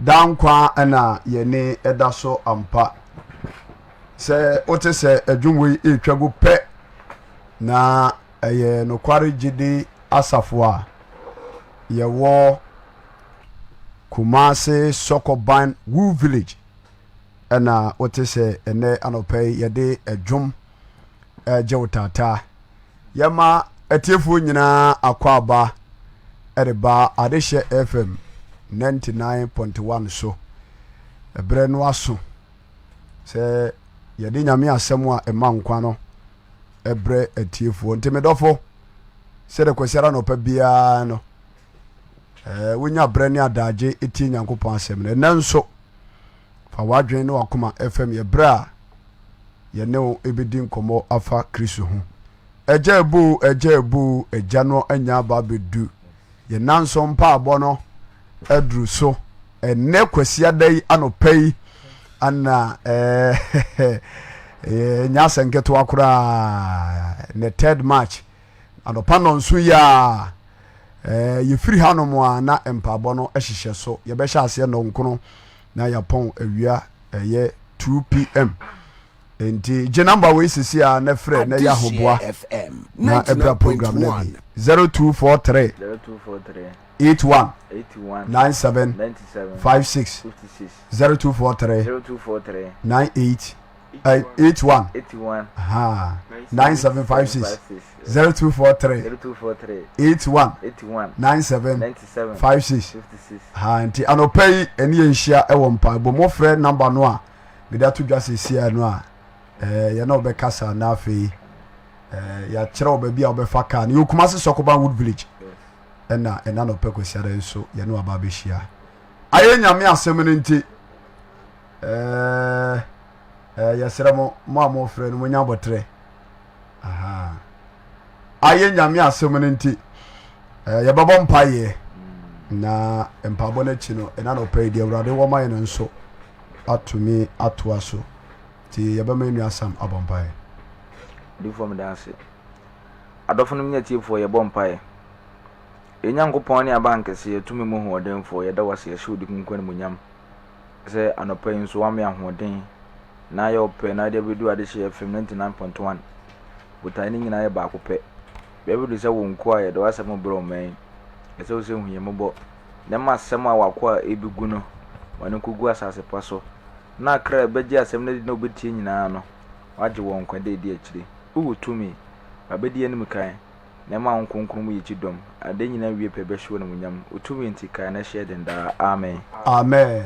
Daa nkwa na yɛne ɛda so ampa. Sɛ wote sɛ adwom wei retwa gu pɛ, na ɛyɛ nokware gyidi asafo a yɛwɔ Kumase Sɔkɔban Wu Village ɛna wote sɛ ɛnɛ anɔpa yi yɛde adwom ɛregye wo taataa. Yɛma atiefoɔ nyinaa akwaaba de ba Adehyɛ FM 99.1 so. Ɛberɛ no aso sɛ yɛde Nyame asɛm a ɛma nkwa no ɛbrɛ atiefoɔ. Nti medɔfo, sɛdeɛ Kwasiada anɔpa biara no, eh, wonya berɛ ne adagye tie Nyankopɔn asɛm no. Ɛnɛ nso, fa w'adwene ne w'akoma ɛfam yɛ berɛ a yɛne wo bɛdi nkɔmmɔ afa Kristo ho. Agya abu, agya abu, agya no anya aba abɛdu. Yɛn nanso mpaabɔ no aduru so. Ɛnnɛ Kwasiada yi anɔpa yi ana ɛɛ ɛnyɛ asɛ nketewa koraa. Ne third March anɔpa nɔnso yi a yɛfiri hanom a na mpaabɔ no hyehyɛ so. Yɛbɛhyɛ aseɛ nɔnkono na yɛapɔn awia ɛyɛ 2pm nti gye number wei sisi a na frɛ na yɛ ahoboa na ɛbra program no bi 0243 81 97 56 0243 98 81 9756 0243 81 97 56 ha nti anɔpa yi ɛne yɛn nhyia ɛwɔ mpaebɔ mo frɛ namba no a mede ato dwa seesia no a ɛɛ yɛn na ɔbɛkasa na afei ɛɛ yɛakyerɛ wɔ baabi a wɔbɛfa kaa no yɛ Kumasi Sɔkoban Wood Village ɛna ɛna anɔpa kwasiada nso yɛne waba abɛhyia ayɛ nyame asɛm no nti ɛɛ ɛɛ yɛsrɛ mo mo a mofrɛ no monya abɔtrɛ Aha. Ayɛ Nyame asɛm no nti, eh, yɛbɛbɔ mpaeɛ na mpaebɔ no akyi no, ɛna nɔpɛ yi deɛ Awurade wɔ ma yɛn no nso atumi atoa so. Nti yɛbɛma yɛn nua Sam abɔ mpaeɛ. Difoɔ meda ase. Adɔfonom ne atiefoɔ yɛbɔ mpaeɛ. Yɛn Nyankopɔn ne abankɛseɛ, tumi mu hoɔdenfoɔ, yɛda wo ase, yɛhyɛ wo di kronkron animuonyam sɛ anɔpa yi nso woama yɛn ahoɔden na ayɛ wo pɛ na wode abɛdu Adehyeɛ FM 99.1. Botae no nyinaa yɛ baako pɛ. Bɛbɛdu sɛ wo nkoa a yɛde w'asɛm rebrɛ ɔman yi. Ɛsɛ wo sɛ hu yɛn mmɔbɔ na ma asɛm a w'akoa ɛbɛgu no, ma no nkɔgu asase pa so. Na akra a ɛbɛgye asɛm no adi na wɔbɛtie nyinaa no, woagye wɔn nkwa da ɛdi akyire. Wowɔ tumi. Ba bɛdi anim kan, na ɛma wo kronkron mu yɛ kyidɔm. Ade nyinaa wie pɛ bɛhyɛ wo animuonyam. Wo tumi nti, kae na hyɛ den daa. Amen. Amen.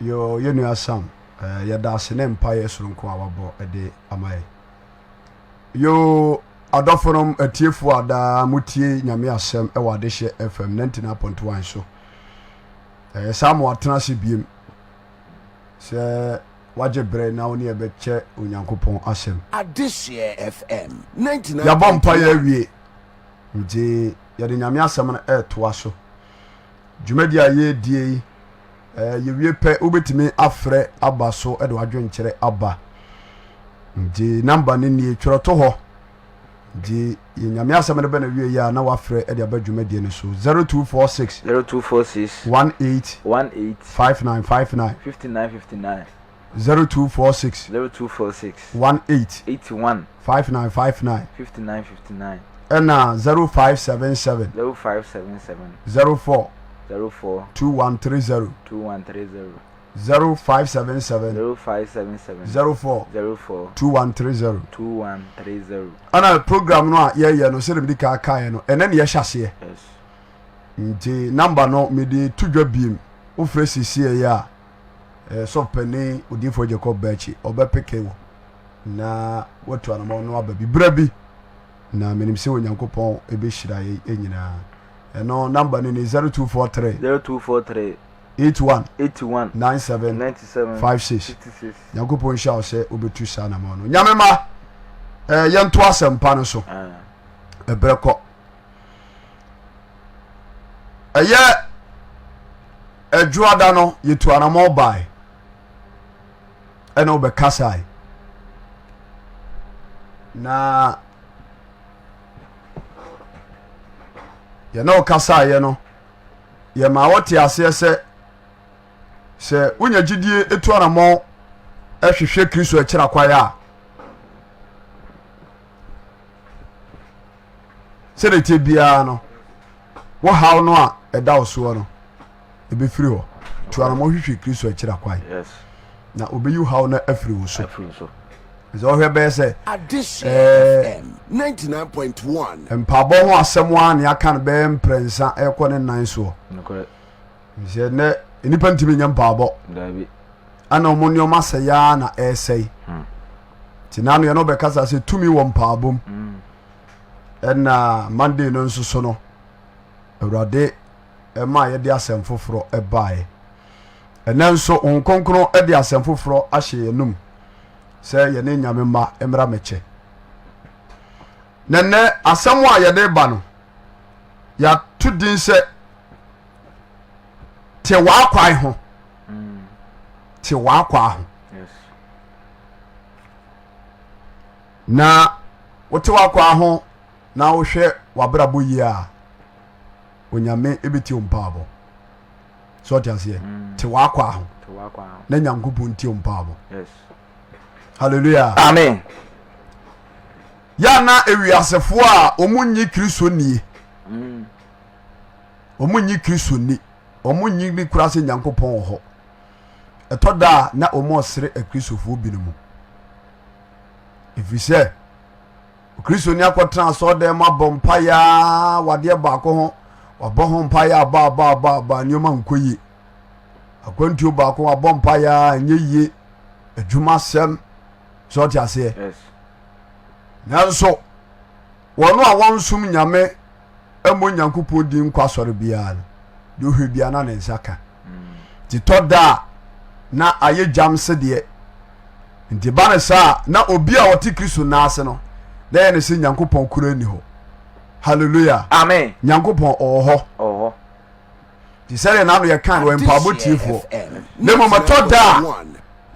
Yoo yɛn nua Sam eh, yɛda ase ne mpaeɛ soronko a wabɔ de ama yɛn. Yoo adɔfonom atiefoɔ a daa motie Nyame asɛm wɔ Adehyeɛ FM 99.1 so. Ɛyɛ saa ma watena ase biem sɛ wagye berɛ na wo ne yɛbɛkyɛ Onyankopɔn asɛm. Adehyeɛ FM 99.1. Yɛabɔ mpaeɛ awie nti yɛde Nyame asɛm no ɛretoa so. Dwumadi a yɛredie yi, eh, yɛwie pɛ wobɛtumi afrɛ aba so de w'adwenkyerɛ aba. Nti namba no nie, twerɛ to hɔ. Nti yɛ Nyame asɛm no bɛ na wie yɛ a na wafrɛ de aba dwumadie no so 0246 0246 18 18 5959 59 59 0246 0246 18 81 5959 59 59 ɛna 0577 0577 04 04 2130 2130 0577 0577 04 04 2130 2130 ɛna program no a yɛyɛ no sɛdeɛ mede kaa kaeɛ no ɛnɛ ne yɛhyɛ aseɛ Yes. nti namba no mede to dwa biem wofrɛ siesie yɛ a eh, sɔfo odiyifoɔ Jacob Bɛkyi ɔbɛpeke wo na watu anamɔ no aba bi berɛ bi na menim sɛ Onyankopɔn ɛbɛhyira yɛ nyinaa ɛno namba no ni 0243 0243 81 81 97 97 56 56 Nyankopɔn nhyira wo sɛ wobɛtu saa anamɔ no Nyame ma eh, yɛnto asɛmpa no so Ah. ɛberɛ kɔ ɛyɛ adwoada no yɛtu anamɔ bae ɛna wobɛkasae na yɛne wo kasaeɛ no yɛma wote aseɛ sɛ Sɛ wonya gyidie tu anammɔn hwehwɛ Kristo akyira kwan a, sɛdeɛ ɛteɛ biara no, wo haw no a ɛda wo soɔ no, ɛbɛfiri hɔ. Tu anammɔn hwehwɛ Kristo akyira kwan na ɔbɛyi wo haw no afiri wo so. Sɛ wohwɛ bɛyɛ sɛ Adehyeɛ FM 99.1. mpaabɔ ho asɛm a ne aka no bɛyɛ mprɛnsa ɛkɔ ne nan soɔ. Sɛ nnɛ nnipa ntumi nyɛ mpaabɔ. Ɛna wɔn nneɛma sɛe ara na ɛresɛe. Nti n'ano yɛn no bɛkasa sɛ tumi wɔ mpaabɔ mu. Ɛna Monday no nso so no, Awurade ɛma yɛde asɛm foforɔ ɛbaeɛ. Ɛnɛ nso Honhom Kronkron de asɛm foforɔ ahyɛ yɛn num sɛ yɛne Nyame mma mmra mɛkyɛ. Na nnɛ asɛm a yɛde ba no, yɛato din sɛ te w'akwan ho te w'akwan ho na wote w'akwan ho na wohwɛ w'abrabɔ yie a onyame ebɛtie wo mpaabɔ sɛ ɔte aseɛ mm. te w'akwan ho na nyankopɔn tie wo mpaabɔ hallelujah amen yɛ na ewiasefoɔ a wɔn nyi kristo nie mm. Wɔn nnye Kristo nni. Wɔn nnye nni koraa sɛ Nyankopɔn wɔ hɔ. Ɛtɔ da a na wɔn ɔsere Akristofoɔ binom. Ɛfiri sɛ, Okristoni akɔtena asɔɔdan mu abɔ mpaeɛ ara wɔ adeɛ baako ho, wabɔ ho mpaeɛ abɔ abɔ abɔ abɔ nneɛma nkɔ yie. Akwantuo baako wabɔ mpaeɛ ara ɛnyɛ yie. Adwuma sɛm sɛ ɔte aseɛ. Nanso wɔn a wɔnsom Nyame mmɔ Nyankopɔn din nkɔ asɔre biara no, deɛ ɔhwɛ biara na ne nsa ka. Nti tɔ da a na ayɛ gyam sedeɛ. Nti ba no saa na obi a ɔte Kristo nan ase no, na ɛyɛ ne sɛ Nyankopɔn koro nni hɔ. Hallelujah. Amen. Nyankopɔn ɔwɔ hɔ. Ɔwɔ hɔ. Nti sɛdeɛ n'ano yɛ kan wɔ mpaabɔ tiefoɔ. Na mmom ɛtɔ da a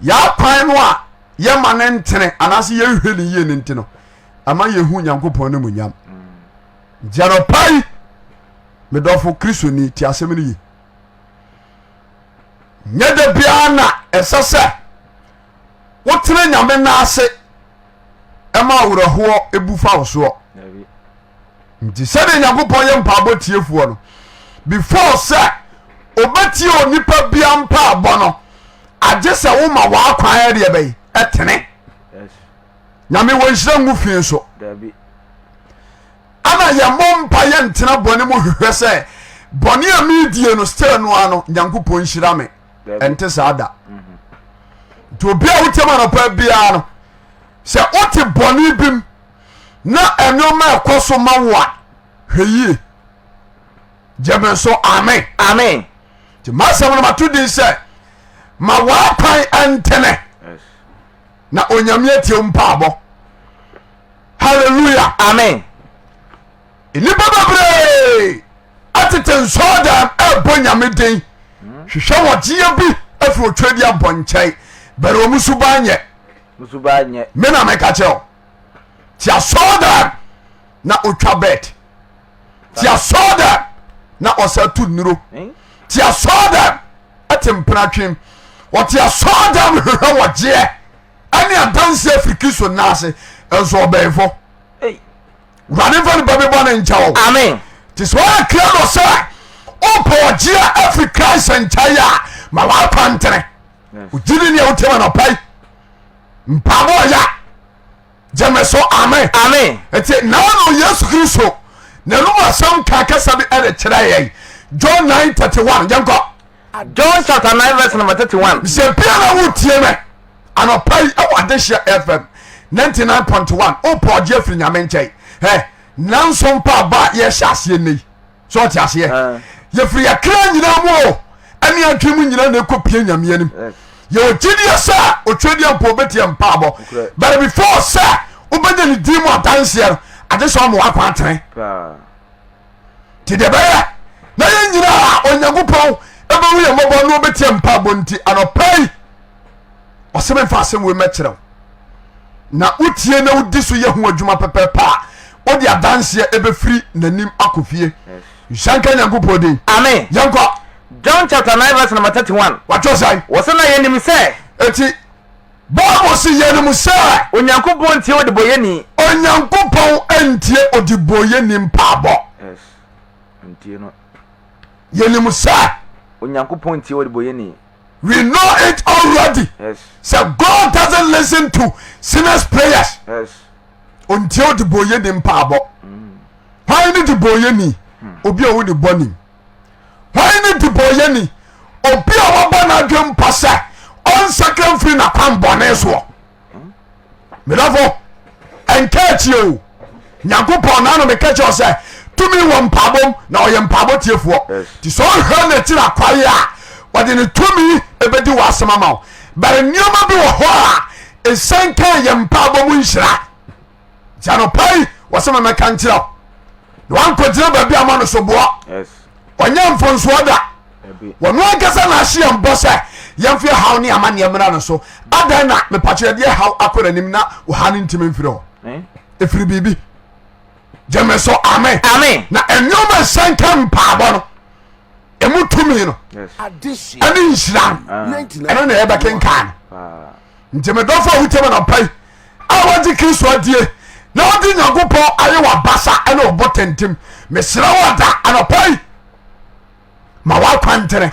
yɛakwan no a yɛma no ntene anaasɛ yɛnhwɛ ne yie no nti no, ama yɛhu Nyankopɔn no mu nyam. Nti anɔpa yi, medɔfo Kristoni, te asɛm no ye. Nyɛ da biara na ɛsɛ sɛ wotena Nyame nan ase ɛma awerɛhoɔ ebu fa wo soɔ. Nti sɛdeɛ Nyankopɔn yɛ mpaabɔ tiefoɔ no, before sɛ obɛtie onipa bia mpaabɔ no, agye sɛ woma w'akwan ɛdeɛ bɛyi ɛtene. Nyame wɔ nhyira ngu fi so. Ana yɛmmɔ mpa yɛ ntena bɔne mu hwehwɛ sɛ bɔne a meredie no still no ara no Nyankopɔn nhyira me. Ɛnte saa da. Mhm. Nti obi a wotiam anɔpa biara no sɛ wote bɔne bi mu na nneɛma ɛkɔ so ma wo a hwɛ yie. Gyeme so amen. Amen. Nti masɛm no mato din sɛ ma w'akwan ɛntene. Na onyame atie wo mpaabɔ. Hallelujah. Amen. Nnipa bebree atete nsɔɔdan ɛbɔ nyame den hwehwɛ wɔgyeɛ bi afiri otwa di abɔ nkyɛn bɛrɛ wɔn suban nyɛ. Suban nyɛ. Me na meka kyerɛ wo. Ti asɔɔdan na otwa bɛt. Ti asɔɔdan na ɔsa tu nnuro. Ti asɔɔdan ɛte mpenatwem. Wɔte asɔɔdan hwehwɛ wɔgyeɛ. Ɛne adanse afiri Kristo nan ase nso ɔbɛnfo. Wurade nfa nipa bi bɔ ne nkyɛ o. Amen. Te sɛ ɔyɛ kra no sɛ ɔpɛ ɔgyeɛ afiri Christ nkyɛn a ma wakwantere. Ogyidi ne a wotem anɔpa yi. Mpaabɔ ɔya. Gyeme so amen. Amen. Nti naano Yesu Kristo n'anum asɛm ka kasa bi ɛde kyerɛ yɛn. John 9:31 yɛnkɔ. John chapter 9 verse number 31. Sɛ bia na wotie me anɔpa yi ɛwɔ Adehyeɛ FM 99.1 wopɛ ɔgye afiri Nyame nkyɛn ɛ nanso mpa aba a yɛhyɛ aseɛ nnɛ yi sɛ ɔte aseɛ yɛfiri yɛkra nyinaa mu o ɛne adwene mu nyinaa na ɛkɔ pie Nyame anim yɛwɔ gyidie sɛ otwedeɛ mpo wobɛtie mpaabɔ but before sɛ wobɛnya ne din mu adanseɛ no agye sɛ ɔma wakwan tene nti deɛ ɛbɛyɛ na yɛn nyinaa onyankopɔn ɛbɛhu yɛn mmɔbɔ na ɔbɛtie mpaabɔ nti anɔpa yi ɔsɛ memfa asɛm wei mɛkyerɛ wo na wotie na wodi so yɛ ho adwuma pɛpɛpɛ a wode adanseɛ ɛbɛfiri n'anim akɔ fie nhyɛ nka nyankopɔn din amen yɛnkɔ. John chapter 9 verse number 31. Watwerɛ sɛn? Wɔsɛ na yɛnim sɛ. Eti Bible se yɛnim sɛ. Onyankopɔn ntie ɔdebɔyɛni. Onyankopɔn ntie ɔdebɔyɛni mpaabɔ. Yes. Ntie no. Yɛnim sɛ. Onyankopɔn ntie ɔdebɔyɛni. We know it already. Yes. Sɛ God doesn't listen to sinners prayers. Yes. Ontie ɔdebɔyɛni mpaabɔ. Hwan ne debɔyɛni? Obi a ɔwɔ ne bɔne. Hwan ne debɔyɛni? Obi a wabɔ n'adwene mpa sɛ ɔnsakra mfiri n'akwan bɔne soɔ. Medɔfo, ɛnka akyie o. Nyankopɔn na ano meka kyerɛ sɛ tumi wɔ mpaabom na ɔyɛ mpaabɔ tiefoɔ. Nti sɛ ɔhwɛ n'akyiri akwae a ɔde ne tumi ɛbɛdi w'asɛm ama wo. Bɛrɛ nneɛma bi wɔ hɔ a ɛsiane ka yɛ mpaabɔ mu nhyira. Nti anɔpa yi wɔsɛ mɛmɛka nkyerɛ wo na wankɔgyina baabi ama no soboɔ. Ɔnyɛ mfonsoɔ da. Wɔno ankasa na ahye yɛn bɔ sɛ yɛmfa ɛhaw ne amanneɛ mmra no so. Adɛn na mepatwe yɛde ɛhaw akɔ n'anim na ɔha no ntimi mfiri hɔ? Ɛfiri biribi. Gyeme so amen. Amen. Na nneɛma ɛsɛnka mpaabɔ no ɛmu tumi no ɛne nhyira no ɛno na yɛbɛkenkan no. Nti medɔfo a wotie me anɔpa yi a wagye Kristo adie na wode Nyankopɔn ayɛ w'abasa ɛne ɔbɔ tɛntɛm, mesrɛ wo ada anɔpa yi ma w'akwantene.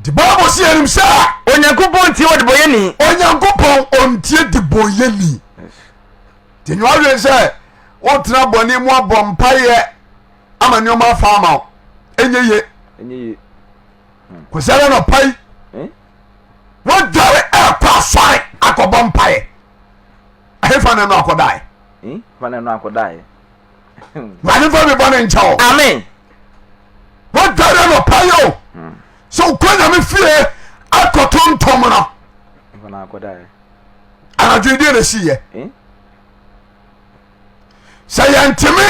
Nti Bible si yɛnim sɛ Onyankopɔn ntie ɔdebɔyɛni. Onyankopɔn ɔntie debɔyɛni. Nti nyɛ wadwene sɛ wotena bɔne mu abɔ mpayɛ ama nneɛma afa ama wo ɛnyɛ ye. Kwasiada nɔpa yi wodware ɛkɔ asɔre akɔbɔ mpaeɛ ɛhefa na ɛno akɔdaeɛ wurade mfa me bɔne nkyɛ wo. Amen. Wodware nɔpa yi o sɛ wokɔ nyame fie akɔto ntɔm no anadwo deɛ na ɛsiiɛ sɛ yɛnteme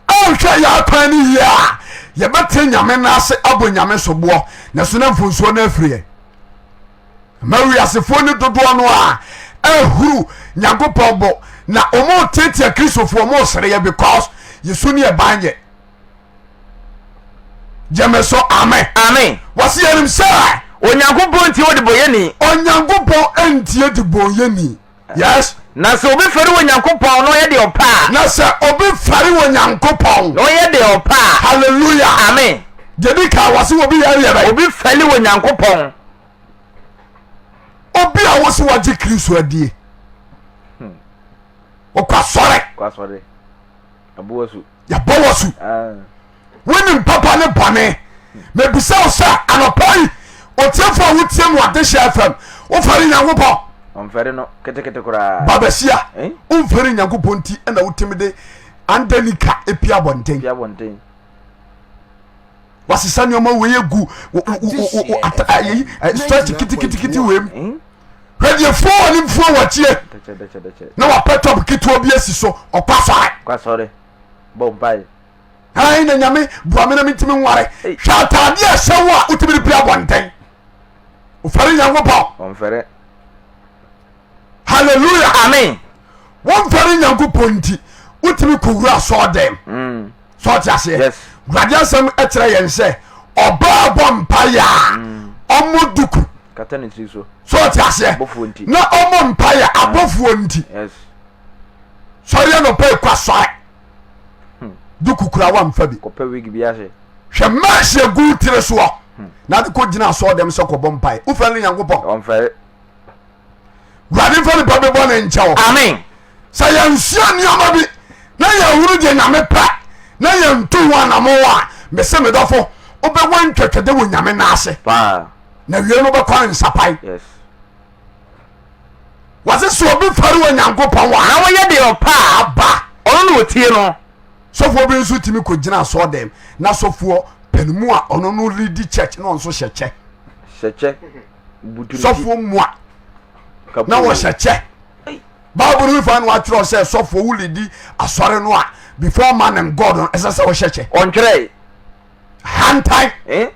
anhwɛ yɛ akwan no yie a yɛbɛte nyame no ase abɔ nyame soboɔ na so na mfonsuo no afiri yɛn ma wiasefoɔ no dodoɔ no a ahuru nyankopɔn bo na ɔmo teatea kristofoɔ ɔmo sereɛ because yɛsu ne yɛban yɛ gyeme so amen. Amen. Wɔsi yɛnim sɛ Onyankopɔn ntie ɔdebɔyɛni. Onyankopɔn ntie debɔyɛni. Yes. Na sɛ obi fɛre wɔ Nyankopɔn na ɔyɛ deɛ ɔpɛ a. Na sɛ obi fɛre wɔ Nyankopɔn. Na ɔyɛ deɛ ɔpɛ a. Hallelujah. Amen. Deɛ di kan wɔsi obi yɛ deɛ bɛyɛ. Obi fɛre wɔ Nyankopɔn. Obi a wɔsi wagye Kristo adie. Ɔkɔ asɔre. Kɔ asɔre. Yɛbɔ wɔ su. Wonim papa ne bɔne. Mebisa wo sɛ anɔpa yi otiefo a wotie mu Adehyeɛ FM wofɛre Nyankopɔn? Ɔmfɛre no ketekete koraa. Babasia womfɛre Nyankopɔn nti ɛna wotumi de andanika epia abɔnten. Pia abɔnten. Wasesa nneɛma wei egu stretch kitikiti wei mu. Hwɛ deɛ fuo wɔ ne mfuo wɔ akyie na wapɛ tɔp ketewa bi asi so ɔkɔ asɔre. Kɔ asɔre bɔ mpae. Ayi na nyame boa me na mentumi nware. Hwɛ ataadeɛ a ɛhyɛ wo a wotumi de pia abɔnten. Ofɛre Nyankopɔn. Ɔmfɛre. Hallelujah. Amen. Womfɛre Nyankopɔn nti wotumi kɔwura asɔɔ dɛm. Mm. Sɛ ɔte aseɛ. Yes. Awurade asɛm kyerɛ yɛn sɛ ɔbaa bɔ mpaeɛ a ɔmmɔ duku. Kata ne tiri so. Sɛ ɔte aseɛ. Abɔfoɔ nti. Na ɔmmɔ mpaeɛ abɔfoɔ nti. Yes. Sɔre anɔpa ekɔ asɔre. Duku kura wamfa bi. Kɔpɛ wig bi ahyɛ. Hwɛ mɛɛsi egu tiri soɔ. Na ade kɔ gyina asɔre dɛm sɛ kɔbɔ mpaeɛ. Wofɛre Nyankopɔn. Ɔmfɛre. Wurade mfa nipa bi bɔ ne nkyɛ wɔ. Amen. Sɛ yɛnsua nneɛma bi na yɛhunu deɛ Nyame pɛ na yɛntu ho anamo a, mese me dɔfo, wobɛwɔ ntwɛtwɛdɛ wɔ Nyame nan ase. Paa. Na wie no wobɛkɔ nsapae. Yes. Wɔse sɛ obi fɛre wɔ Nyankopɔn a. Na wɔyɛ deɛ ɔpɛ a. Aba. Ɔno na ɔtie no. Sɔfoɔ bi nso tumi kɔgyina asɔɔdɛm na sɔfoɔ panimu a ɔno no leadi church na ɔnso hyɛ kyɛ. Hyɛ kyɛ. Butu ne ti. Sɔfoɔ mua na wɔhyɛ kyɛ. Bible no fa no atwerɛ sɛ sɔfoɔ wo leadi asɔre no a before man and God no ɛsɛ sɛ wɔhyɛ kyɛ. Ɔntwerɛe. Hantan. Eh?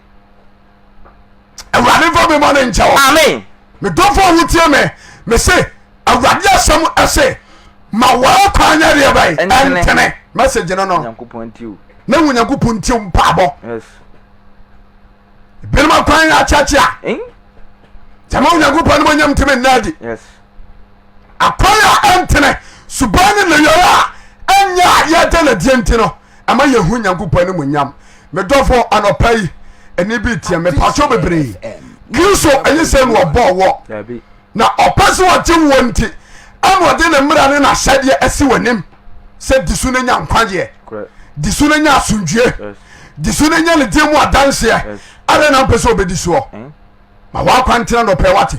Awurade mfa mi ma ne nkyɛ wɔ. Amen. Medɔfo a wotie me mese Awurade asɛm ɛse ma wɔn kwan nyɛ deɛ bɛn ɛntene message no no Nyankopɔn nti o. Na hu Nyankopɔn nti o mpaabɔ. Yes. Ebinom akwan akyeakyea. Gyama Onyankopɔn no monyam ntimi nna adi. Akwan a ɛntene, suban ne nneyɔeɛ a ɛnyɛ a yɛda no adie nti no, ɛma yɛhu Nyankopɔn animuonyam. Me dɔfo, anɔpa yi, ɛne bi teɛ mepatwo bebree. Kristo ɛnyɛ sɛ na ɔbɔɔ wɔ, na ɔpɛ sɛ ɔgye woɔ nti, ɛna ɔde ne mmara ne n'ahyɛdeɛ asi w'anim sɛ di so no nya nkwagyeɛ, di so no nya asomdwie, di so no nya ne din mu adanseɛ. Adɛn na mpɛ sɛ ɔbɛdi soɔ? Ma w'akwantena nɔpɛ wate.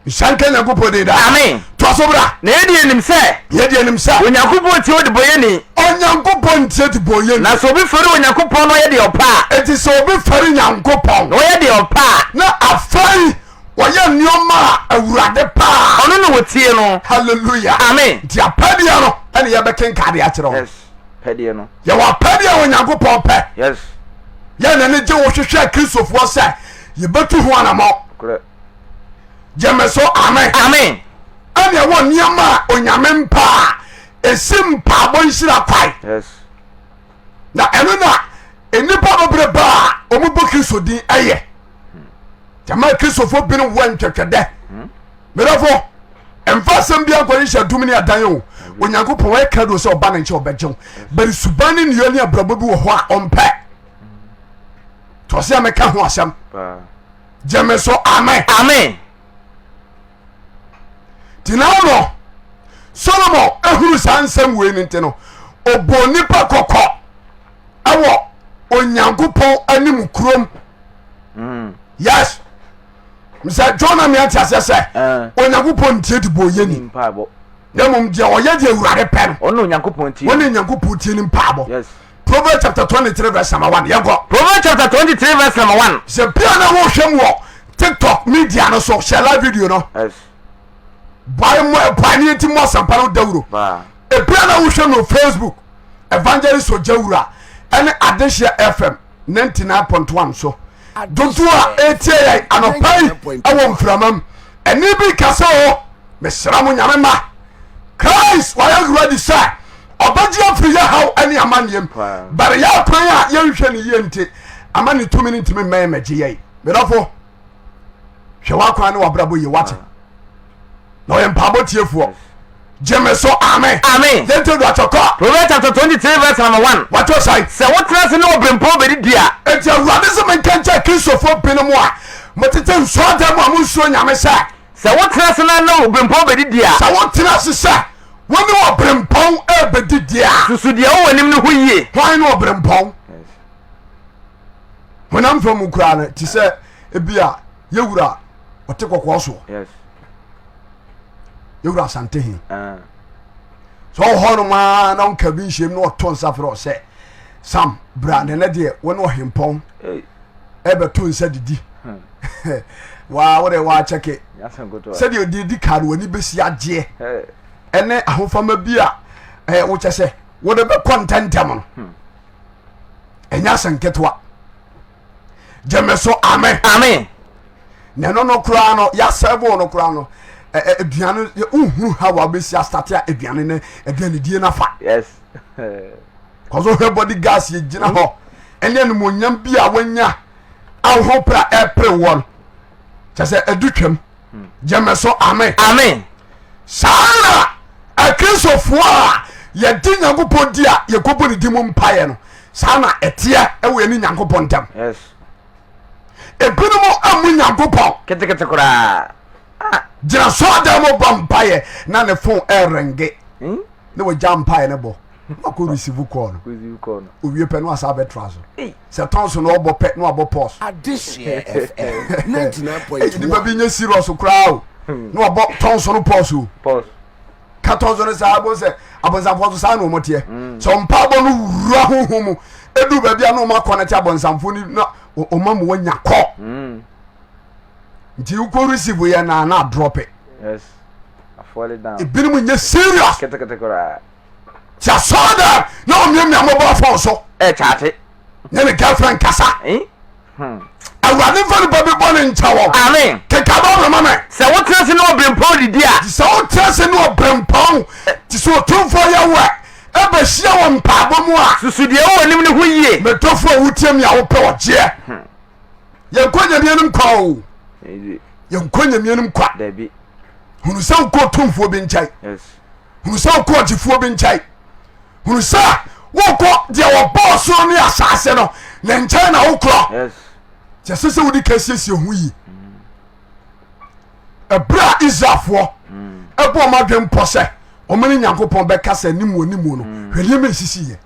Nhyira nka Nyankopɔn din daa. Amen. Toa so bra. Na yɛde yɛnim sɛ. Yɛde yɛnim sɛ. Onyankopɔn tie ɔdebɔyɛni. Onyankopɔn tie debɔyɛni. Na sɛ obi fɛre Onyankopɔn na ɔyɛ deɛ ɔpɛ a. Enti sɛ obi fɛre Nyankopɔn. Na ɔyɛ deɛ ɔpɛ a. Na afei ɔyɛ nneɛma a Awurade pɛ a. Ɔno na wɔtie no. Hallelujah. Amen. Nti apɛdeɛ no ɛne yɛbɛkenka de akyerɛ wo. Yes. Pɛdeɛ no. Yɛwɔ apɛdeɛ a Onyankopɔn pɛ. Yes. Yɛn na ne gye wo hwehwɛ Kristofoɔ sɛ yɛbɛtu ho anamɔ. Korɛ. Gyeme so amen. Amen. Ɛne ɛwɔ nneɛma a Onyame mpa a ɛsi mpaabɔ nhyira kwae. Yes. Na ɛno na nnipa bebrebe a wɔbɔ Kristo din ɛyɛ. Gyama Kristofoɔ binom wɔ ntwɛtwɛdɛ. Medɔfo, mfa asɛm bia nkɔhyehyɛ dum ne adan o. Onyankopɔn ɔyɛ krado sɛ ɔba ne nkyɛn ɔbɛgye wo. Bɛre suban ne nneyɔɛ ne abrabɔ bi wɔ hɔ a ɔmpɛ. Tɔse a meka ho asɛm. Gyeme so amen. Amen. Nti na no Solomon ehuru saa nsɛm wei no nti no ɔbɔ nipa kɔkɔ ɛwɔ Onyankopɔn anim kurom. Yes. Sɛ John na mea te aseɛ sɛ eh. Onyankopɔn ntie de bɔ yɛni na mmom deɛ ɔyɛ deɛ Awurade pɛ no ɔne Onyankopɔn tie ɔne Onyankopɔn tie ne mpaabɔ. Yes. Proverbs chapter 23 verse number 1 yɛnkɔ. Proverbs chapter 23 verse number 1. Sɛ bia na wohwɛ mu wɔ TikTok media no so hyɛ live video no. Yes. Boae mo boae ne yɛnti mo asɛmpa no dawuro. Ebia na wohwɛ mu wɔ Facebook Evangelist Ojawura ɛne Adehyeɛ FM 99.1 so. Dodoɔ a ɛretie yɛn anɔpa yi ɛwɔ mframa mu. Ɛne bi kasa o mesrɛ mo nyame ma Christ wayɛ ready sɛ ɔbɛgye afiri yɛ haw ne amanneɛm bɛrɛ yɛ akwan a yɛnhwɛ ne yie nti ama ne tumi no ntumi mmɛn mɛgye yɛn medɔfo hwɛ w'akwan ne w'abrabɔ yie wate na ɔyɛ mpaabɔ tiefoɔ gye me so amen amen yɛnti do atwɔkɔ Proverbs chapter 23 verse number 1 wato sae sɛ wotena ase ne ɔberempɔn bɛdidi a enti awurade sɛ menka nkyɛ kristofoɔ binom a motete nsɔɔdan mu a monsuro nyame sɛ sɛ wotena ase na ne ɔberempɔn bɛdidi a sɛ wotena ase sɛ Wo ne ɔberempɔn rebɛdi deɛ a. Susu deɛ ɛwɔ w'anim no ho yie. Hwan ne ɔberempɔn? Honam fam mu koraa no te sɛ ebi a yɛwura ɔte kɔkɔɔ soɔ. Yɛwura Asante he. Ah. Sɛ ɔwɔ hɔ nom a na ɔnka bi nhyɛm na ɔto nsa frɛ ɔsɛ Sam bra nɛnɛ deɛ wo ne ɔhempɔn ɛbɛto nsa didi. Hmm. Waa wode waakyɛke sɛdeɛ ɔde di ka no w'ani bɛsi agyeɛ ɛne ahofama bi a ɛyɛ wokyɛ sɛ wode bɛkɔ ntɛntɛm no hmm. ɛnyɛ asɛ nketewa gyeme so amen amen na ɛno no koraa no yɛasɛbo no koraa no aduane wohunu ha wa bɛsi astate a aduane no aduanedie no afa yes kɔso hwɛ body gas yɛgyina hɔ ɛne animonyam bi a wanya ahopere a ɛpere wɔ no kyɛ sɛ ɛdu twam gyeme so amen amen saa na akristofoɔ a yɛde nyankopɔn di a yɛkɔbɔ ne di mu mpaeɛ no saa na ɛteɛ ɛwɔ yɛne nyankopɔn ntam yes ebinom ammu nyankopɔn ketekete koraa ah. gyina sɔɔdan mu bɔ mpaeɛ na ne fon ɛrenge hmm? na wagya mpaeɛ no bɔ na wakɔ receive call no owie pɛ na wasa abɛtra so sɛ tɔn so na ɔbɔ pɛ na wabɔ pause. Adehyeɛ FM 99.1. Nipa bi nye serious koraa o na wabɔ tɔn so no pause o. Ka tɔn so no saa bɔ sɛ abɔnsamfoɔ so saa na wɔn teɛ. Hmm. Sɛ mpaabɔ no wura huhu mu edu baabi a na wɔn akɔ n'akyi abɔnsamfoɔ ni na wɔn amu wɔnya kɔ. Hmm. Nti wokɔ receive yɛ na na adrɔpe. Yes. Ebinom nye serious. Ketekete koraa. Ti asɔre dɛ na ɔmiamia mobile phone so. Ɛkyate. Ne ne girlfriend kasa. Eh? Hmm. Awurade nfa nipa bi bɔ ne nkyɛ wɔn. Amen. Keka Bible ma me. Sɛ wotena ase ne ɔbrempɔn didi a. Sɛ wotena ase ne ɔbrempɔn te sɛ otumfoɔ Yahweh ɛbɛhyia wɔ mpaabɔ mu a. Susu deɛ ɛwɔ w'anim no ho yie. Medɔfo a wotie me a wopɛ ɔgyeɛ. Hmm. Yɛnkɔ Nyame anim kwa o. Yɛnkɔ Nyame anim kwa. Hunu sɛ wokɔ tumfoɔ bi nkyɛn. Hunu sɛ wokɔ ɔgyefoɔ bi nkyɛn. Hunu sɛ wokɔ deɛ wɔbɔɔ soro ne asase no ne nkyɛn na wokorɔ. Kyɛ sɛ sɛ wode ka siesie ho yie. Ɛberɛ a Israelfoɔ ɛbɔ ɔmo adwen pɔ sɛ ɔmo ne Nyankopɔn bɛkasa animu animu no, hwɛ nneɛma ɛsisiiɛ.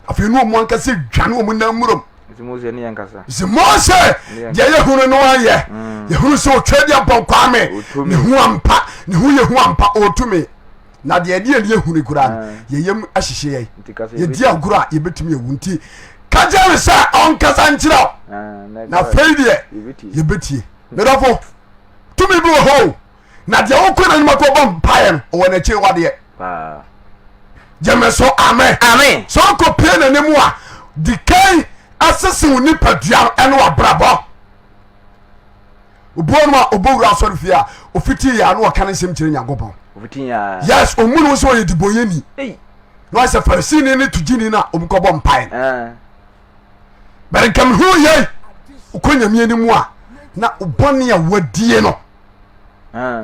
Afei ne ɔmo ankasa dwane ɔmo nan murom. Nti Mose ne yɛn kasa. Nti Mose deɛ yɛhunu no ayɛ. Yɛhunu sɛ ɔtwa di abɔ Kwame. Ne ho ampa, ne ho yɛ hu ampa, ɔtumi. Na deɛ ɛde yɛn yɛhunu koraa no, yɛyam ahyehye yɛn. Yɛdi agorɔ a yɛbɛtumi awu nti ka kyerɛ no sɛ ɔnkasa nkyerɛ wo. Na afei deɛ yɛbɛtie. Medɔfo, tumi bi wɔ hɔ o. Na deɛ wokɔ n'anim akɔbɔ mpaeɛ no, ɔwɔ n'akyi wadeɛ. Gyeme so amen. Amen. Sɛ ɔkɔ pie n'anim a, di kan asese wo nipadua no ɛne w'abrabɔ. Obi wɔnom a ɔbɔ wura asɔre fie a ofiti yɛ ano ɔka ne nsɛm kyerɛ Nyankopɔn. Yes, ɔmu no sɛ ɔyɛ dibɔnyɛni. Na ɔyɛ sɛ Farisini ne togyini no a ɔmkɔbɔ mpae no. Bɛrɛ nka mehu yei wokɔ Nyame anim a na bɔne a wadie no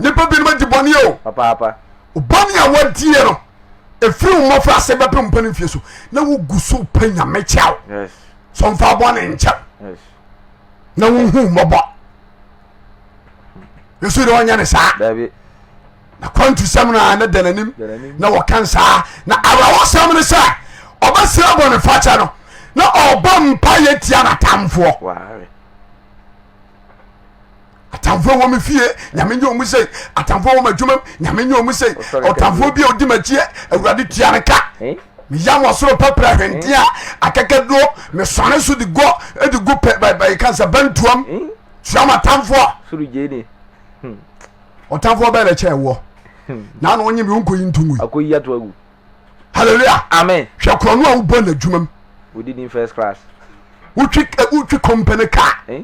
nipa binom adi bɔne o bɔne a wadie no ɛfiri wo mmɔfra ase bɛpem mpa no mfie so na wogu so pɛ Nyame kyɛw so mfa bɔne nkyɛw na wohu mmɔbɔ yesu de ɔnyɛ ne saa na kwantusɛm no a ne da n'anim na wɔka nsaa na awerɛhosɛm no sɛ ɔbɛsrɛ bɔne fakyɛ no na ɔbɔ mpa yɛ tia n'atamfoɔ atamfoɔ wɔ me fie nyame nyɛ ɔmu sei atamfoɔ wɔ m'adwumam nyame nyɛ ɔmu sei ɔtamfoɔ bi a ɔdi m'akyiɛ awurade tua no ka meyam ɔsoro pɛprɛ hwentea akɛkɛduro mesɔne so de gɔ de gu pɛ bɛyɛ ka sɛ bɛntoam tua m'atamfoɔ ɔtamfoɔ bɛyɛ kyɛ ɛwoɔ na na ɔnye me ɔnkɔyi ntongu yi hallelujah amen hwɛ korɔ no a wobɔ n'adwumam wotwi wotwi company car eh?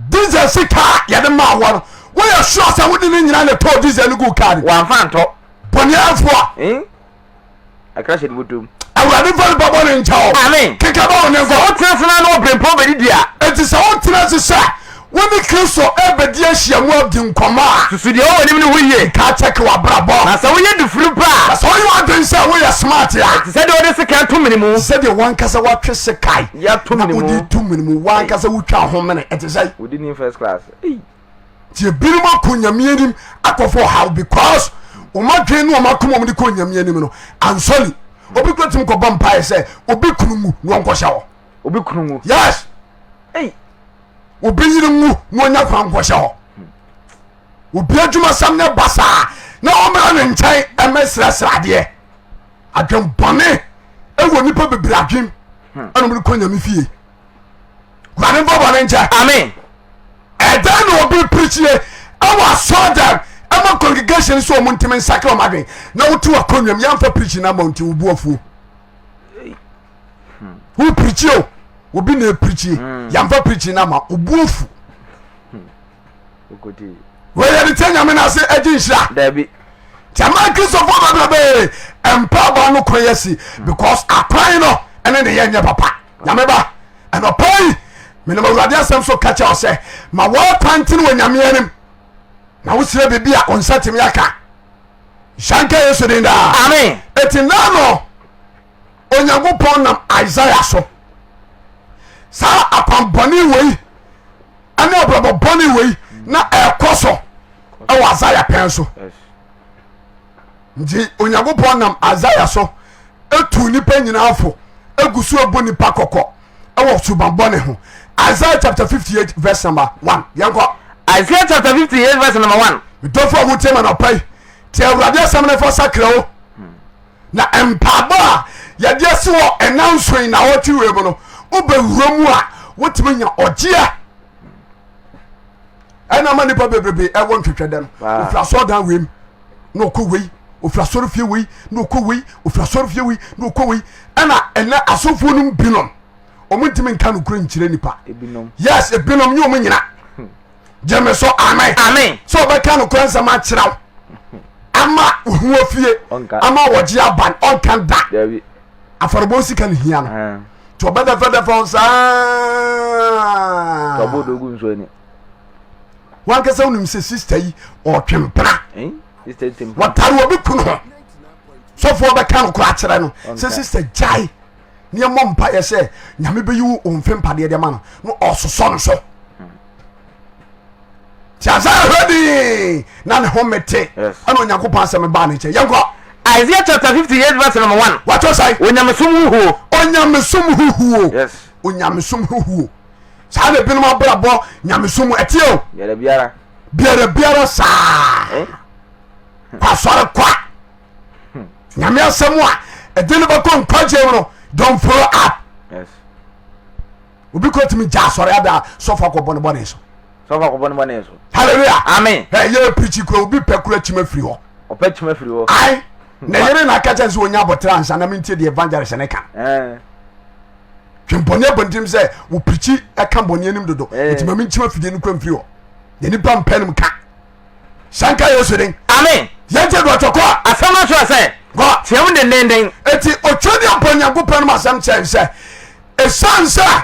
Diesel sika a yɛde maa wɔ no woyɛ sure sɛ wode ne nyina na ɛtɔɔ diesel no gu kaa no wamfa ntɔ bɔneɛfoɔ eh? akra hyɛ de bɔtɔm awurade mfa nipa bɔne nkyɛ wo amen keka ba wo ne sɛ nkɔ wotena ase na ne ɔbrempɔn bɛdidi a enti sɛ wotena ase sɛ wo ne kristo ɛbɛdi ahyiamu adi nkɔmmɔ a susu deɛ ɔwɔ anim no ho yie ka kyɛke w'abrabɔ na sɛ woyɛ dufiri pa na a sɛ woyɛ w'adwene sɛ woyɛ smart a ɛte sɛ deɛ wode sekan to mene mu sɛdeɛ wankasa woatwe sekae Yɛato na mene mu. wode to mene mu wankasa wotwa ho mene ɛte sɛ wodi ni first class Ei. Nti ebinom akɔ nyame anim akɔfɔ ɔhaw because wɔn adwene ne wɔn akoma wɔn de kɔ nyame anim no ansɔli obi kura tumi kɔbɔ mpaeɛ sɛ obi kunu ngu na ɔnkɔhyɛ hɔ. Obi kunu ngu. Yes. Ei. Obi yere ngu na ɔnya kwan nkɔhyɛ hɔ. Obi adwumasɛm ne basaa na ɔmmra ne nkyɛn ɛmɛsrɛsrɛ adeɛ. Adwenbɔne ɛwɔ nipa bebree adwen ɛna wɔn de kɔ nyame fie. Wurade mfa bɔne nkyɛ. Amen. Ɛdɛn na obi pirikyie ɛwɔ asɔre dɛm ɛma congregation sɛ ɔmo ntumi nsakra ɔmo adwen na wote wakonnwa mu yɛmfa pirikyi no ama nti wo bo afuo wo pirikyi o obi na pirikyi yɛmfa pirikyi no ama wo bo afu wɔyɛ de kyɛ nyame no ase agye nhyira Dabi. nti ama kristofoɔ bebrebe mpaabɔ no kwan asi because akwan no ɛne ne yɛ nyɛ papa nyame ba ɛnɔpa yi menam awurade asɛm so ka kyerɛ wo sɛ ma wɔakwan ntene wɔ nyame anim na wosrɛ biribi a wo nsa tumi aka nhyɛ nka yesu din daa Amen. ɛti na no onyankopɔn nam isaia so saa akwanbɔne wei ɛne abrabɔ bɔne wei na ɛkɔ so ɛwɔ isaia pɛn so nti onyankopɔn nam isaia so etu nipa nyinaa fo egu so ebu nipa kɔkɔ ɛwɔ suban bɔne ho Isaiah chapter 58 verse number 1 yɛnkɔ. Isaiah chapter 58 verse number 1. Medɔfo a wotie ma nɔpa yi tie awurade asɛm no fa sakra o na mpaabɔ a yɛde asi hɔ ɛna nso yi na ɔtwe wei mu no wobɛwura mu a wotumi nya ɔgyeɛ ɛna ma nipa bebrebe ɛwɔ ntwetwɛdɛ no ofiri asɔɔdan wei mu na ɔkɔ wei ofiri asɔre fie wei na ɔkɔ wei ofiri asɔre fie wei na ɔkɔ wei ɛna ɛnɛ asɔfoɔ no binom wɔn ntumi nka nokorɛ nkyerɛ nipa yes ebinom nye wɔn nyina gyeme so amen amen sɛ ɔbɛka nokorɛ nsɛm akyerɛ wo ama ohu afie ama wɔgye aban ɔnka da afɔrebɔ sika ne hia no. Nti ɔbɛdɛfɛdɛfɛ wo saa. Tɔbo do gu nsuo ani. Wankasa wonim sɛ sista yi ɔtwe mpena. Eh? Sista yi twe mpena. Wɔtare obi kunu ho. Sɔfoɔ bɛka no koraa kyerɛ no sɛ sista gyae ne ɛmmɔ mpaeɛ sɛ Nyame bɛyi wo mfe mpadeɛ de ama no na ɔsosɔ no so. Nti Isaiah hwɛ dii na ne ho mete ɛna Onyankopɔn asɛm baa ne nkyɛn. Yɛnkɔ. Isaiah chapter 58 verse number 1. Wɔtɔ sɛn? Onyamesom huhuo. Onyamesom huhuo. Yes. Onyamesom huhuo. Saa na ebinom abrabɔ nyamesom mu ɛteɛ o. Biara biara. Biara biara saa. Eh? Kɔ asɔre kwa. Nyame asɛm a ɛde no bɛkɔ nkwagye mu no don't follow up. Yes. Obi kɔ tumi gya asɔre ada sɔfo akɔbɔ ne bɔne so. Sɔfo akɔbɔ ne bɔne so. Hallelujah. Amen. Ɛ yɛ pirikyi kura obi pɛ kura kyima firi hɔ. Ɔpɛ kyima firi hɔ. Ayi na yere na aka kyɛn sɛ onya abɔtire ansa na mi ntie deɛ evangelist ne ka. Twɛn bɔne abɔnten sɛ wò pirikyi ɛka bɔne anim dodo. Eti ma mi nkyima fidie no kura mfiri hɔ. Na nipa mpɛ nom ka. Sanka Yesu den. Amen. Yɛn ti do ɔtɔ kɔ. Asɛm no kyerɛ sɛ. Kɔ. Teɛ mu dendenden. Eti otwa ni abɔ Nyankopɔn nom asɛm kyɛn sɛ esan sɛ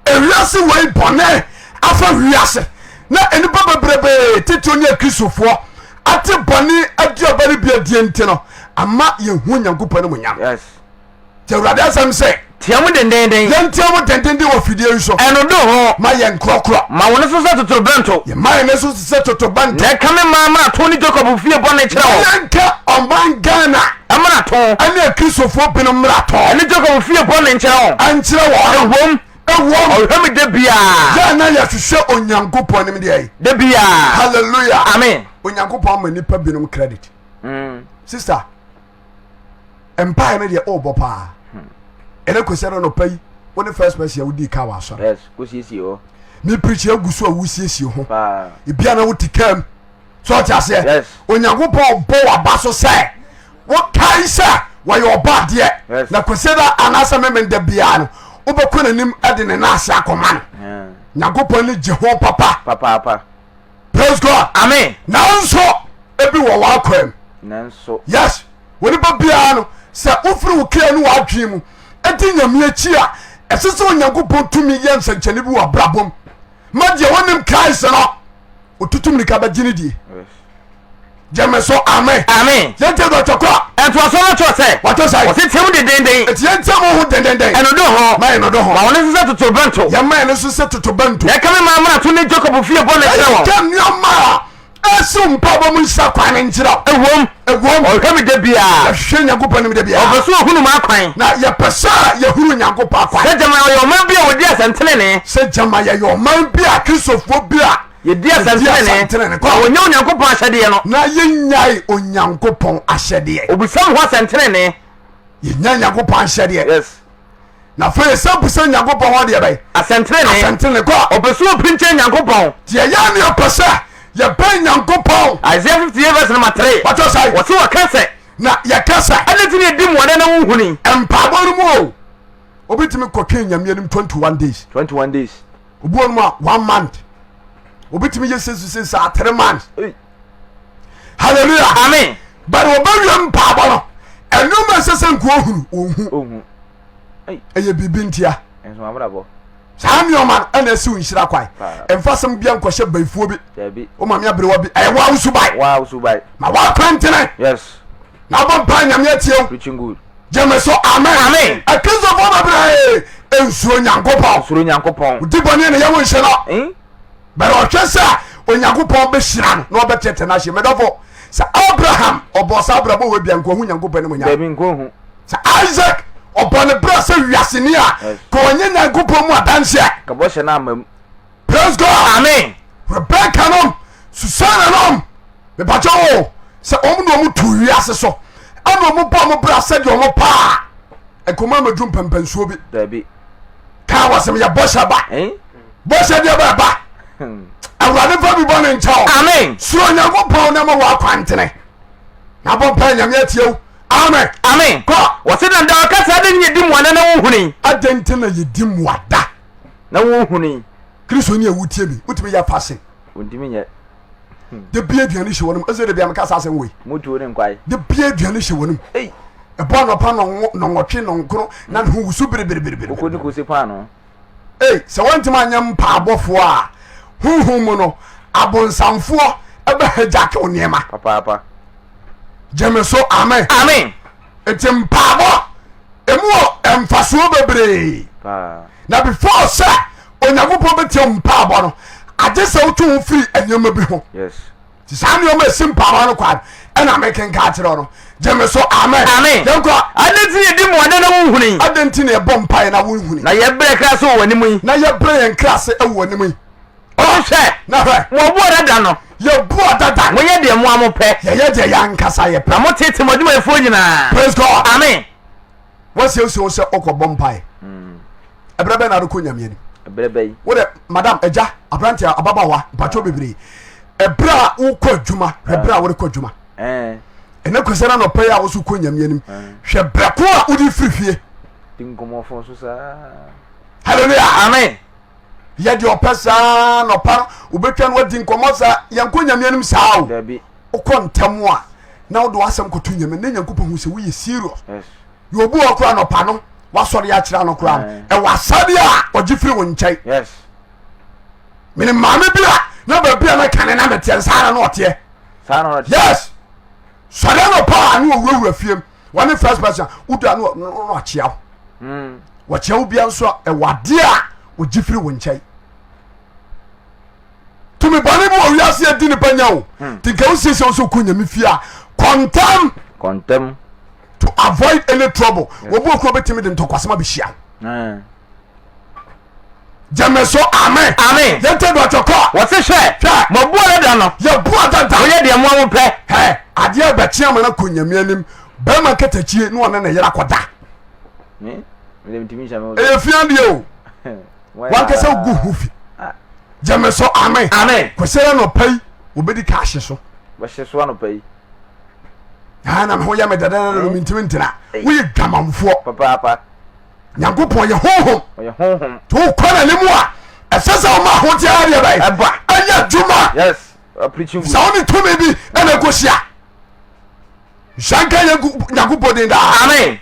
ewiase wei bɔne afa wiase na nnipa bebrebe titiriw ne akristofoɔ ate bɔne aduaba no bi adie nti no ama yɛhu Nyankopɔn animuonyam. Yes. Nti Awurade asɛm sɛ. Teɛ mu dendenden. Yɛnteɛ mu dendenden wɔ fidie yi so. Ɛno do ho. Ma yɛn nkorɔkorɔ. Ma wo ne so sɛ totorobɛnto. Yɛma yɛn ne so sɛ totorobɛnto. Na ɛka me maa mmarato ne Jacob fie bɔne kyerɛ wɔn. Na yɛnka ɔman Ghana. Mmarato. Ɛne akristofoɔ binom mmarato. Ɛne Jacob fie bɔne nkyerɛ wɔn. Ɛnkyerɛ wɔn. Ɛwom. Ɛwom. Ɔhwɛ me da biara. Yɛn na yɛhwehwɛ Onyankopɔn anim deɛ. Da biara. Hallelujah. Amen. Onyankopɔn ama nipa binom credit. Sister. Mpae no deɛ ɔrebɔ paa. Ɛnɛ kwasi ara nɔpa yi wo ne first person a wodii kaa wɔ asɔre. Yes, wosiesie hɔ. Me preach agu so a wosiesie ho. Ebia na wote kaa mu. So ɔte aseɛ? Yes. Onyankopɔn bɔ w'aba so sɛ wokae sɛ wɔyɛ ɔba adeɛ. Yes. Na kwasi ara anaasɛ memenda biara no wobɛkɔ n'anim de ne nan ase akɔma no. Nyankopɔn ani gye ho papa. Papaapa. Praise God. Amen. Nanso ebi wɔ w'akwan mu. Nanso. Yes. Onipa biara no sɛ wofiri wo kra ne w'adwene mu di Nyame akyi a ɛsɛ sɛ Onyankopɔn tumi yɛ nsɛnkyɛnne bi wɔ abrabɔ mu ma deɛ wɔnim Christ no otutu mirika bɛgye ne die. Yes. Gyeme so amen. Amen. Yɛntie deɛ ɔtɔ kɔ. Ntoasoɔ no kyerɛ sɛ. Wɔtɔ sɛ. Wɔsi team dendenden. Eti yɛntie mo ho dendenden. Ɛno do ho. Ma yɛn do ho. Ma wɔn nso sɛ totorobɛnto. Yɛma yɛn nso sɛ totorobɛnto. Na ɛka me maa mmarato ne Jacob fie bɔne kyerɛ wɔn. Ɛka nneɛma a ɛsiw mpaebɔ mu nhyira kwan no nkyerɛ wo. Ɛwom. Ɛwom. Ɔhwɛ me da biara. Yɛhwehwɛ Nyankopɔn anim da biara. Ɔpɛ sɛ ɔhunu m'akwan. Na yɛpɛ sɛ yɛhunu Nyankopɔn akwan. Sɛ gyama yɛyɛ ɔman bi a wɔdi asɛntenenee. Sɛ gyama yɛyɛ ɔman bi a Kristofoɔ bi a. Yɛdi asɛntenenee, na wɔnyɛ Onyankopɔn ahyɛdeɛ no. Na yɛnnyae Onyankopɔn ahyɛdeɛ. Obisa me hɔ asɛntenenee. Yɛnya Nyankopɔn ahyɛdeɛ. Yes. Na afei yɛsɛ busa Nyankopɔn hɔ deɛ bɛn? Asɛntenenee. Asɛntenenee kɔ. Ɔpɛ sɛ ɔpinkyɛn Nyankopɔn. Deɛ yɛn ne ɔpɛ sɛ yɛbɛn Nyankopɔn. Isaiah 58 verse number 3. Wɔtɔ sɛ. Wɔsi wɔka sɛ. Na yɛka sɛ. Ɛne ti na yɛdi mmuada na wonhuni. Mpaebɔ no mu o. Obi tumi kɔtwe Nyame anim 21 days. 21 days. Obi wɔ nom a one month. Obi tumi yɛ sese saa 3 months. Hallelujah. Amen. But wɔbɛwie mpaabɔ no ɛnneɛma ɛsɛ sɛ nka ohunu ohu. Ɛyɛ biribi ntia. Saa nneɛma no ɛna ɛsiw nhyira kwan. Ɛmfa asɛm bia nkɔhyɛ bayifoɔ bi. Wo maame aberewa bi ɛyɛ waa wo suban. Ma woakwantene. Yes. Na abɔ mpa nyame atie wo. Preaching good. Gyeme so amen. Amen. Akristofoɔ bebree nsuro Nyankopɔn. Nsuro Nyankopɔn. Wodi bɔne na yɛwo nhyɛ no. Eh? Bɛrɛ ɔhwɛ sɛ Onyankopɔn bɛhyira no na ɔbɛtete no ahye. Medɔfo sɛ Abraham ɔbɔ saa abrabɔ wɔ bia nkohu Nyankopɔn anim nyam. Dabi nkohu. Sɛ Isaac ɔbɔ ne bra sɛ wiaseni a ka ɔnyɛ Nyankopɔn mu adanseɛ. Ka bɔhyɛ no ama mu. Praise God. Amen. Rebecca nom, Susanna nom, mepakyɛ o sɛ wɔn na wɔn tu wiase so ɛna wɔn bɔ wɔn bra sɛdeɛ wɔn paa nkɔmɔ amadu mpɛmpɛnsuo bi. Dabi. Kaa wɔ sɛm yɛ bɔhyɛ ba. Eh? Bɔhyɛ deɛ bɛ ba. Awurade fa bi bɔ ne nkyɛw. Amen. Suro Nyankopɔn na ma wɔ akwantene. Na bɔ mpa Nyame atie wo. Amen. Amen. Kɔ. Wɔsi na da ɔka sɛ adɛn yɛ di mmuada na wohuni. Adɛn nti na yɛdi mmuada? Na wohuni. Kristo ni a wotie mi wotumi yɛ fasting. Wontumi nyɛ. De bia aduane hyɛ wɔn mu ɛsɛ de bia meka saa asɛm wei. Mutuo ne nkwae. De bia aduane hyɛ wɔn mu. Ɛbɔ anɔpa nɔnwɔtwe nɔnkron na ne ho wusu berebereberebere. Koko ne kose paano. Ei, sɛ wɔntumi anyɛ mpaabɔfoɔ a, honhom mu no, abonsamfoɔ ɛbɛ hijack wo nneɛma. Papaapa. Gyeme so amen. Amen. Nti mpaabɔ emu wɔ mfasoɔ bebree. Paa. Na before sɛ Onyankopɔn bɛtie wo mpaabɔ no, agye sɛ wotwe wo firi nneɛma bi ho. Yes. Nti saa nneɛma esi mpaabɔ no kwan ɛna mekenka akyerɛ no. Gyeme so amen. Amen. Yɛnkɔ. Adɛn nti na yɛdi mmuada na wonhunu yi? Adɛn nti na yɛbɔ mpaeɛ na wonhunu? Na yɛbrɛ kra so wɔ w'anim yi. Na yɛbrɛ yɛn kra ase wɔ w'anim yi. Ɔhwɛ. Na hwɛ. Mo abuada da no. Yɛbu adada. Moyɛ deɛ mo ara mopɛ. Yɛyɛ deɛ yɛn ankasa yɛpɛ. Na motete mo adwumayɛfoɔ nyinaa. Praise God. Amen. Wasiesie wo sɛ wokɔbɔ mpaeɛ. Ɛberɛ bɛn na wode kɔ Nyame anim? Ɛberɛ bɛn? Wode madam, agya, aberante, ababaawa, mpakyɛw bebree. Ɛberɛ a wokɔ adwuma, hwɛ berɛ a wode kɔ adwuma. Ɛnɛ kwasɛ na nɔpɛ yi a woso kɔ Nyame anim. Hwɛ berɛ ko a wode firi fie. Hallelujah. Amen. Yɛ deɛ ɔpɛ saa nɔpa no wobɛtwa no wadi nkɔmmɔ saa yɛnkɔ Nyame anim saa o. Wokɔ ntɛm a na wode w'asɛm kɔto Nyame na Nyankopɔn hu sɛ woyɛ serious. Yes. Yɛ obi wɔ koraa nɔpa no wasɔre akyerɛ no koraa no ɛwɔ asɛdeɛ a ɔgye firi wo nkyɛn. Yes. Mene maame bi a na baabi a na kane na meteɛ no saa na na ɔteɛ. Saa na ɔteɛ. Yes. Sɔre nɔpa a na ɔwurawura fiem wɔne first person wodu a na ɔkyea wo. Wɔkyea wo bia nso a ɛwɔ adeɛ a ɔgye firi wo nkyɛn. Tumi bɔne bi wɔ wiase adi nipa nya o. Nti nka wosiesie wo sɛ wokɔ nyame fie a kɔntɛm. Kɔntɛm. To avoid any trouble. Obi wɔ kura obetumi de ntɔkwasɛm abɛhyia wo. Gyeme so amen. Amen. Yɛnte dɔtɔ kɔ. Wɔse hwɛ. Hwɛ. Mo abu adada no. Yɛbu adada. Moyɛ deɛ mo ara mopɛ. Hɛ adeɛ bɛkye ama no akɔ nyame anim. Bɛrima nkatakyi ne ɔne ne yere akɔda. Ɛyɛ fia deɛ o. Wankasa wogu ho fi. Gyeme so amen. Amen. Kwasiara nɔpa yi wɔbɛdi ka ahye so. Wɔhye so anɔpa yi. Ah, na me ho yɛ me dɛdɛdɛdɛ no mentimi ntena. Woyɛ dwamanfoɔ. Papaapa. Nyankopɔn yɛ honhom. Ɔyɛ honhom. Nti wokɔ n'anim a ɛsɛ sɛ woma ahoteɛ adeɛ bɛn Ɛba. ɛyɛ adwuma. Yes. Preaching good. Sɛ wo ne tumi bi ɛna ɛkɔhyia. Nhyira nka yɛ Nyankopɔn din daa. Amen.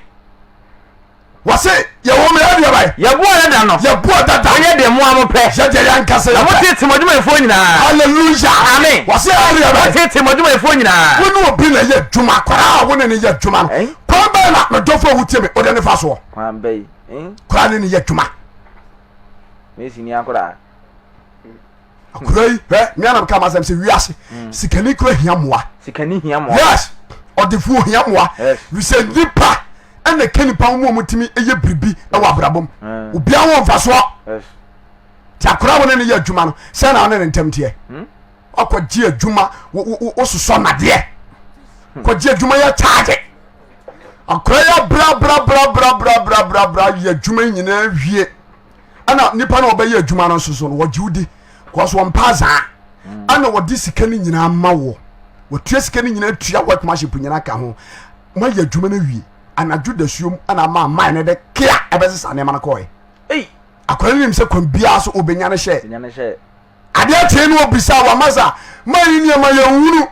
Wɔse yɛwɔ mu yɛdeɛ bɛn. Yɛboa dada no. Yɛboa dada. Moyɛ deɛ mo ara mopɛ. Yɛ deɛ yɛn ankasa yɛpɛ. Na motete mo adwumayɛfoɔ nyinaa. Hallelujah. Amen. Wɔse yɛdeɛ bɛn. Motete mo adwumayɛfoɔ nyinaa. Wo ne obi na ɛyɛ adwuma akwadaa a wo ne ne yɛ adwuma no. Kwan bɛn na medɔfo a wotie me wode ne fa soɔ. Kwan bɛn. Koraa ne ne yɛ adwuma. Mesini akoraa. Akora yi hwɛ me anam ka masɛm sɛ wiase mm. sikani kura hia mmoa. Sikani hia mmoa. Yes ɔdefoɔ hia mmoa. Yes. Sɛ nipa ɛna ɛka nipa ho mu a wɔtumi yɛ biribi wɔ abrabɔ mu. Mm. Obiara wɔ mfasoɔ. Yes. Ti akora wo ne ne yɛ adwuma no sɛ na ɔne ne ntɛm teɛ. Hmm? Ɔkɔgye adwuma wososɔ nadeɛ. Hmm. Kɔgye adwuma yɛ kyaagye. Akora yɛ bra bra bra bra bra bra bra bra yɛ adwuma nyinaa wie. ɛna nipa na ɔbɛyɛ adwuma no nso so no wɔgye wo di kɔs wɔn mpa azaa ɛna wɔde sika no nyinaa ma wɔ wɔtua sika no nyinaa tua workmanship nyinaa ka ho moayɛ adwuma no awie anadwo dasuom ɛna ama aman no de kea ɛbɛsesa nneɛma no kɔɛ akwadaa no nim sɛ kwan biara so obɛnya no hyɛ Adeɛ kyee no ɔbisaa wɔn masa ma yi nneɛma yɛn hunu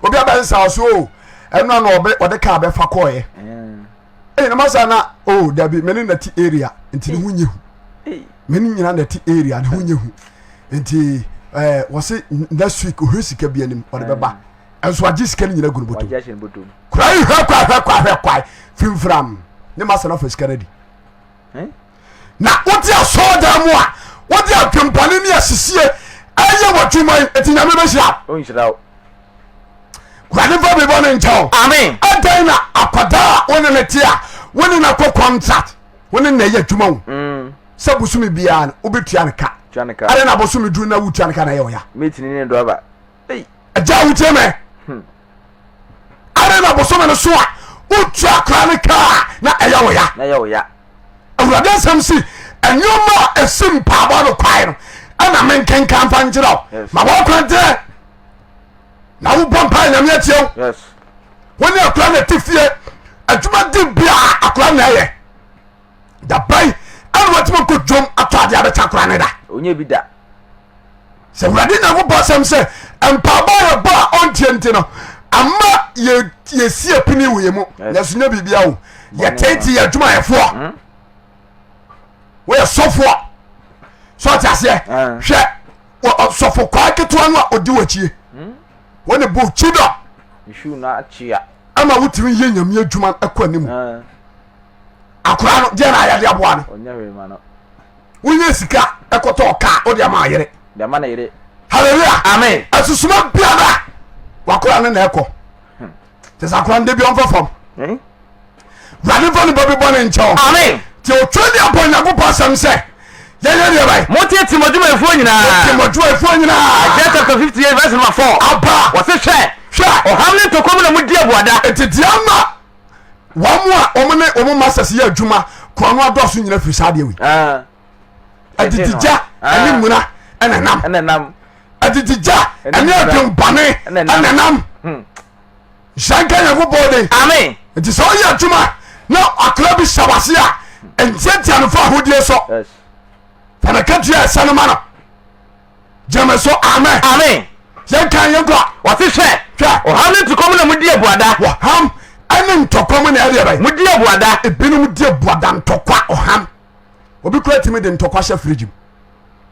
obi abɛsesa ɔso o ɛno na ɔbɛ ɔde kaa bɛfa kɔɔɛ ɛyɛ na masa na o oh, dabi mene na ti area nti ne ho nye hu mene nyina na ti area ne ho nye hu nti ɛɛ wɔsi next week ohwɛ sika bi anim ɔde bɛba ɛnso agye sika no nyina gu no bɔtɔ kura yi hwɛ kwae hwɛ kwae hwɛ kwae fimfiram ne masa na ɔfɛ sika no adi. Na wote asɔɔdan mu a wode adwempɔne ne asisie ɛyɛ w'adwuma yi eti nyame bɛhyira wo ɔnhyira wo wurade mfa bibɔ ne nkyɛ wo amen ɛdɛn na akwadaa a wo ne ne te a wo ne no akɔ contract wo ne na ɛyɛ adwuma wo mm. sɛ bosome biara no wobɛtua ne ka tua ne ka ɛdɛn na bosome duru na wotua ne ka na ɛyɛ ɔya metini ne driver Agya wotie me hmm. Adɛn na bosome no so a wotua akora no kaa na ɛyɛ wo ya awurade asɛm si nneɛma a ɛsi mpaabɔ no kwae no ɛna menkenka mfa nkyerɛ wo ma wɔkwan terɛ na wobɔ mpa nyame atie wo wo ne akora na ɛte fie adwuma di biaa akora na ɛyɛ dabai ɛna watumi kɔ dwom atɔ adeɛ abɛkyɛ akora ne da da Sɛ Awurade Nyankopɔn asɛm sɛ mpaebɔ a yɛbɔ a ɔntie nti no, Ama yɛsi apini wɔ yɛ mu nanso nyɛ biribia o yɛtete yɛ adwumayɛfoɔ hmm? Woyɛ sɔfoɔ sɛ ɔte aseɛ hwɛ sɔfo kwaa ketewa no a ɔdi w'akyie hmm? Wɔne bɔ kyi dɔ ama wotumi yɛ nyame adwuma ɛkɔ anim. Akora no deɛ na ayɛde aboa no wonyɛ sika ɛkɔtɔ kaa wode ama ayere. Hallelujah, amen. Asusuma biara wakora no na ɛkɔ kyɛ sɛ akora no da bi ɔmfa fam. Wurade mfa ne ba bi bɔ ne nkyɛw. Amen. Nti ɔtwa ne abɔ Nyankopɔn asɛm sɛ yɛnyɛ deɛ bɛn? Montete mo adwumayɛfoɔ nyinaa. Mote mo adwumayɛfoɔ nyinaa. Isaiah chapter 58 verse number 4. Aba. Wɔse hwɛ. Hwɛ. Ɔham ne ntɔkwa mu na modi abuada. Nti deɛ ama wɔn a wɔn ne wɔn masters yɛ adwuma korɔ no adɔɔso nyina firi saa deɛ wei. Ah. Adidigya ɛne muna ɛna nam. Ɛna nam. Adidigya ɛne adwembɔne ɛna nam. Nhyira nka Nyankopɔn den. Amen. Nti sɛ ɔyɛ adwuma na akora bi hyɛ wase a, ntiatia no fa ahodie so. Yes. Fa na katua ɛsɛ no ma no. Gyeme so amen. Amen. Yɛnka yɛnkɔ. Wɔse hwɛ. Hwɛ. Ɔham ne ntokwa mu na modi abuada. Wɔham ɛne ntɔkwa mu na ɛdeɛ bɛn? Modi abuada. Ebinom di abuada ntɔkwa ɔham. Obi kura tumi de ntɔkwa hyɛ fridge mu.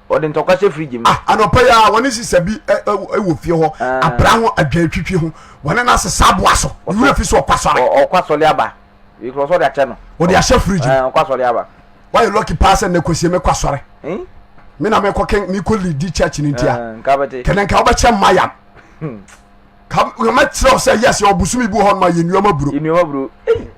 Ɔde ntɔkwa hyɛ fridge mu. Ah, anɔpa yi a wɔne sisa bi wɔ fie hɔ Ah. abra ho adwantwitwi ho wɔne no asesa aboa so ne werɛ fi so ɔkɔ asɔre. Ɔkɔ asɔre aba. Wei kura ɔsɔ de akyɛ no. Wɔde ahyɛ fridge mu. Ɔkɔ asɔre aba. Wayɛ lucky paa sɛ nnɛ kwasie mekɔ asɔre. Eh? Me na mekɔ ken mekɔ lead church no ntia. Eh, nka bɛte. Kɛnɛ nka wobɛkyɛ mayam. Ka mɛkyerɛ wo sɛ yes yɛ ɔbosome bi wɔ hɔ no ma yɛ nnuama buro. Yɛ nnuama buro. Ei.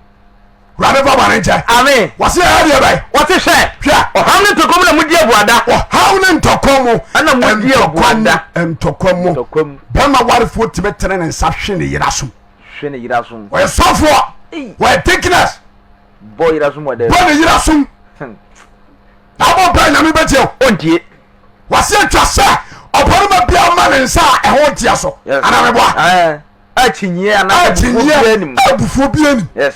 Wurade fa bɔne nkyɛ. Amen. Wɔse ɛyɛ deɛ bɛn? Wɔse hwɛ. Hwɛ. Ɔhaw ne ntɔkwa mu na modi abuada. Ɔhaw ne ntɔkwa mu. Ɛna modi abuada. Ntɔkwa mu. Ntɔkwa mu. Bɛrima warefoɔ tumi tene ne nsa hwe ne yere asom. Hwe ne yere asom. Wɔyɛ sɔfoɔ. Wɔyɛ thickness. Bɔ yere asom wɔ dɛ. Bɔ ne yere asom. Na abɔ mpae Nyame bɛtie o. Ɔntie. Wɔse atwa sɛ ɔbarima biara ma ne nsa a ɛho nteɛ so. Yes. Anaa meboa? Akyinnyeɛ anaa abufuo abufuo bi anim. Yes.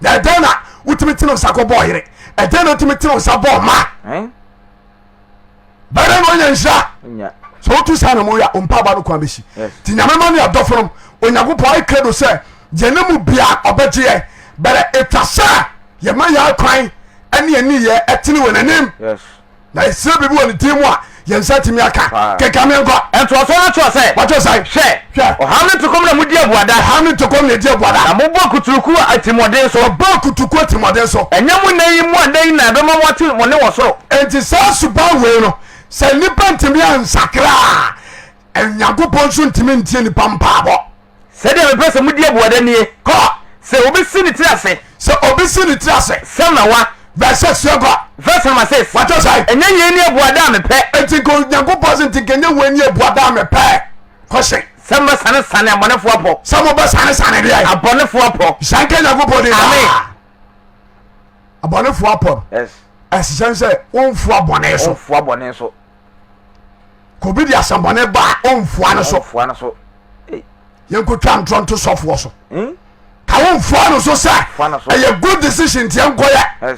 Na ɛdɛn na wotumi tene nsa kɔ bɔɔ yere? Ɛdɛn na wotumi tene nsa bɔɔ ma? Bɛrɛ na ɔnya nhyira. Sɛ wotu saa na moyɛ a ɔmpa no kwan bɛsi. Nti nyame ma ne adɔfo nom Onyankopɔn ayɛ krado sɛ yɛne mu bia ɔbɛgye yɛn. Bɛrɛ ɛtwa sɛ yɛma yɛn akwan ɛne yɛn nneyɛɛ ɛtene wɔ n'anim. Yes. Na yɛsrɛ biribi wɔ ne din mu a yɛn nsa tumi aka. Keka me nkɔ. Ntoasoɔ no toa sɛ. Wɔto sɛn? Hwɛ! Hwɛ! Ɔhaw ne ntokɔm na modi abuada. Ɔhaw ne ntokɔm na ɛdi abuada. Na mobɔ akuturuku atirimuɔden so. Wɔbɔ akuturuku atirimuɔden so. Ɛnyɛ mo nna yi mu ada yi na ɛbɛma moate mo nne wɔ soro. Enti saa suban wei no, sɛ nnipa ntumi ansakra a, Nyankopɔn nso ntumi ntie nnipa mpaabɔ. Sɛdeɛ mepɛ sɛ modi abuada nie. Kɔ. Sɛ obi si ne tiri ase. Sɛ obi si ne tiri ase. Sɛ na wa. Verse 6 yɛ kɔ. Verse number 6. Wɔtɔ sɛ. Ɛnyɛ yei ne abuada a mepɛ. Enti nka Onyankopɔn se nti nka ɛnyɛ wei ne abuada a mepɛ. Kɔhyɛ. Sɛ mobɛsanesane abɔnefoɔ apɔ. Sɛ mobɛsanesane deɛ. Abɔnefoɔ apɔ. Hyɛ nka Nyankopɔn din. Amen. Abɔnefoɔ apɔ no. Yes. Ɛhyehyɛ sɛ wɔmfoa bɔne so. Wɔmfoa bɔne so. Kò bi de asɛmbɔne ba a ɔmfoa no so. Ɔmfoa no so. Yɛnkɔtwa ntorɔ nto sɔfoɔ so. Ka womfoa no so sɛ ɛyɛ good decision nti yɛnkɔyɛ.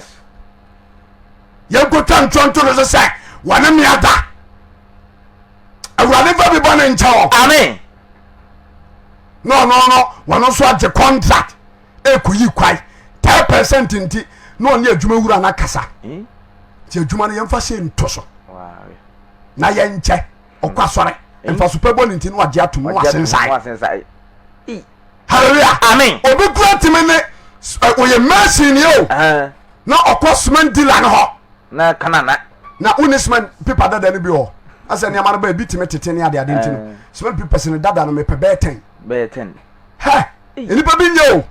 Yɛnkɔtwa ntorɔ nto no so sɛ wɔne me ada. Awurade fa bi bɔ ne nkyɛ wɔ. Amen. Na ɔno no wɔno nso agye contract ɛkɔyi kwae 10% nti na ɔne adwuma wura no akasa. Nti adwuma no yɛmfa hyɛ nto so. Na yɛnkyɛ ɔkɔ asɔre mfaso pɛ bɔ ne nti na wagye atom na wasensae. Hallelujah. Amen. Obi kura tumi ne ɔyɛ mason ni o na ɔkɔ cement dealer no hɔ. Na kanana. Na wonni cement paper dada no bi wɔ asɛ nneɛma no ba ebi tumi tete ne ade ade nti no cement papers no dada no mepɛ bɛyɛ ten. Bɛyɛ ten. Hɛ nipa bi nyɛ o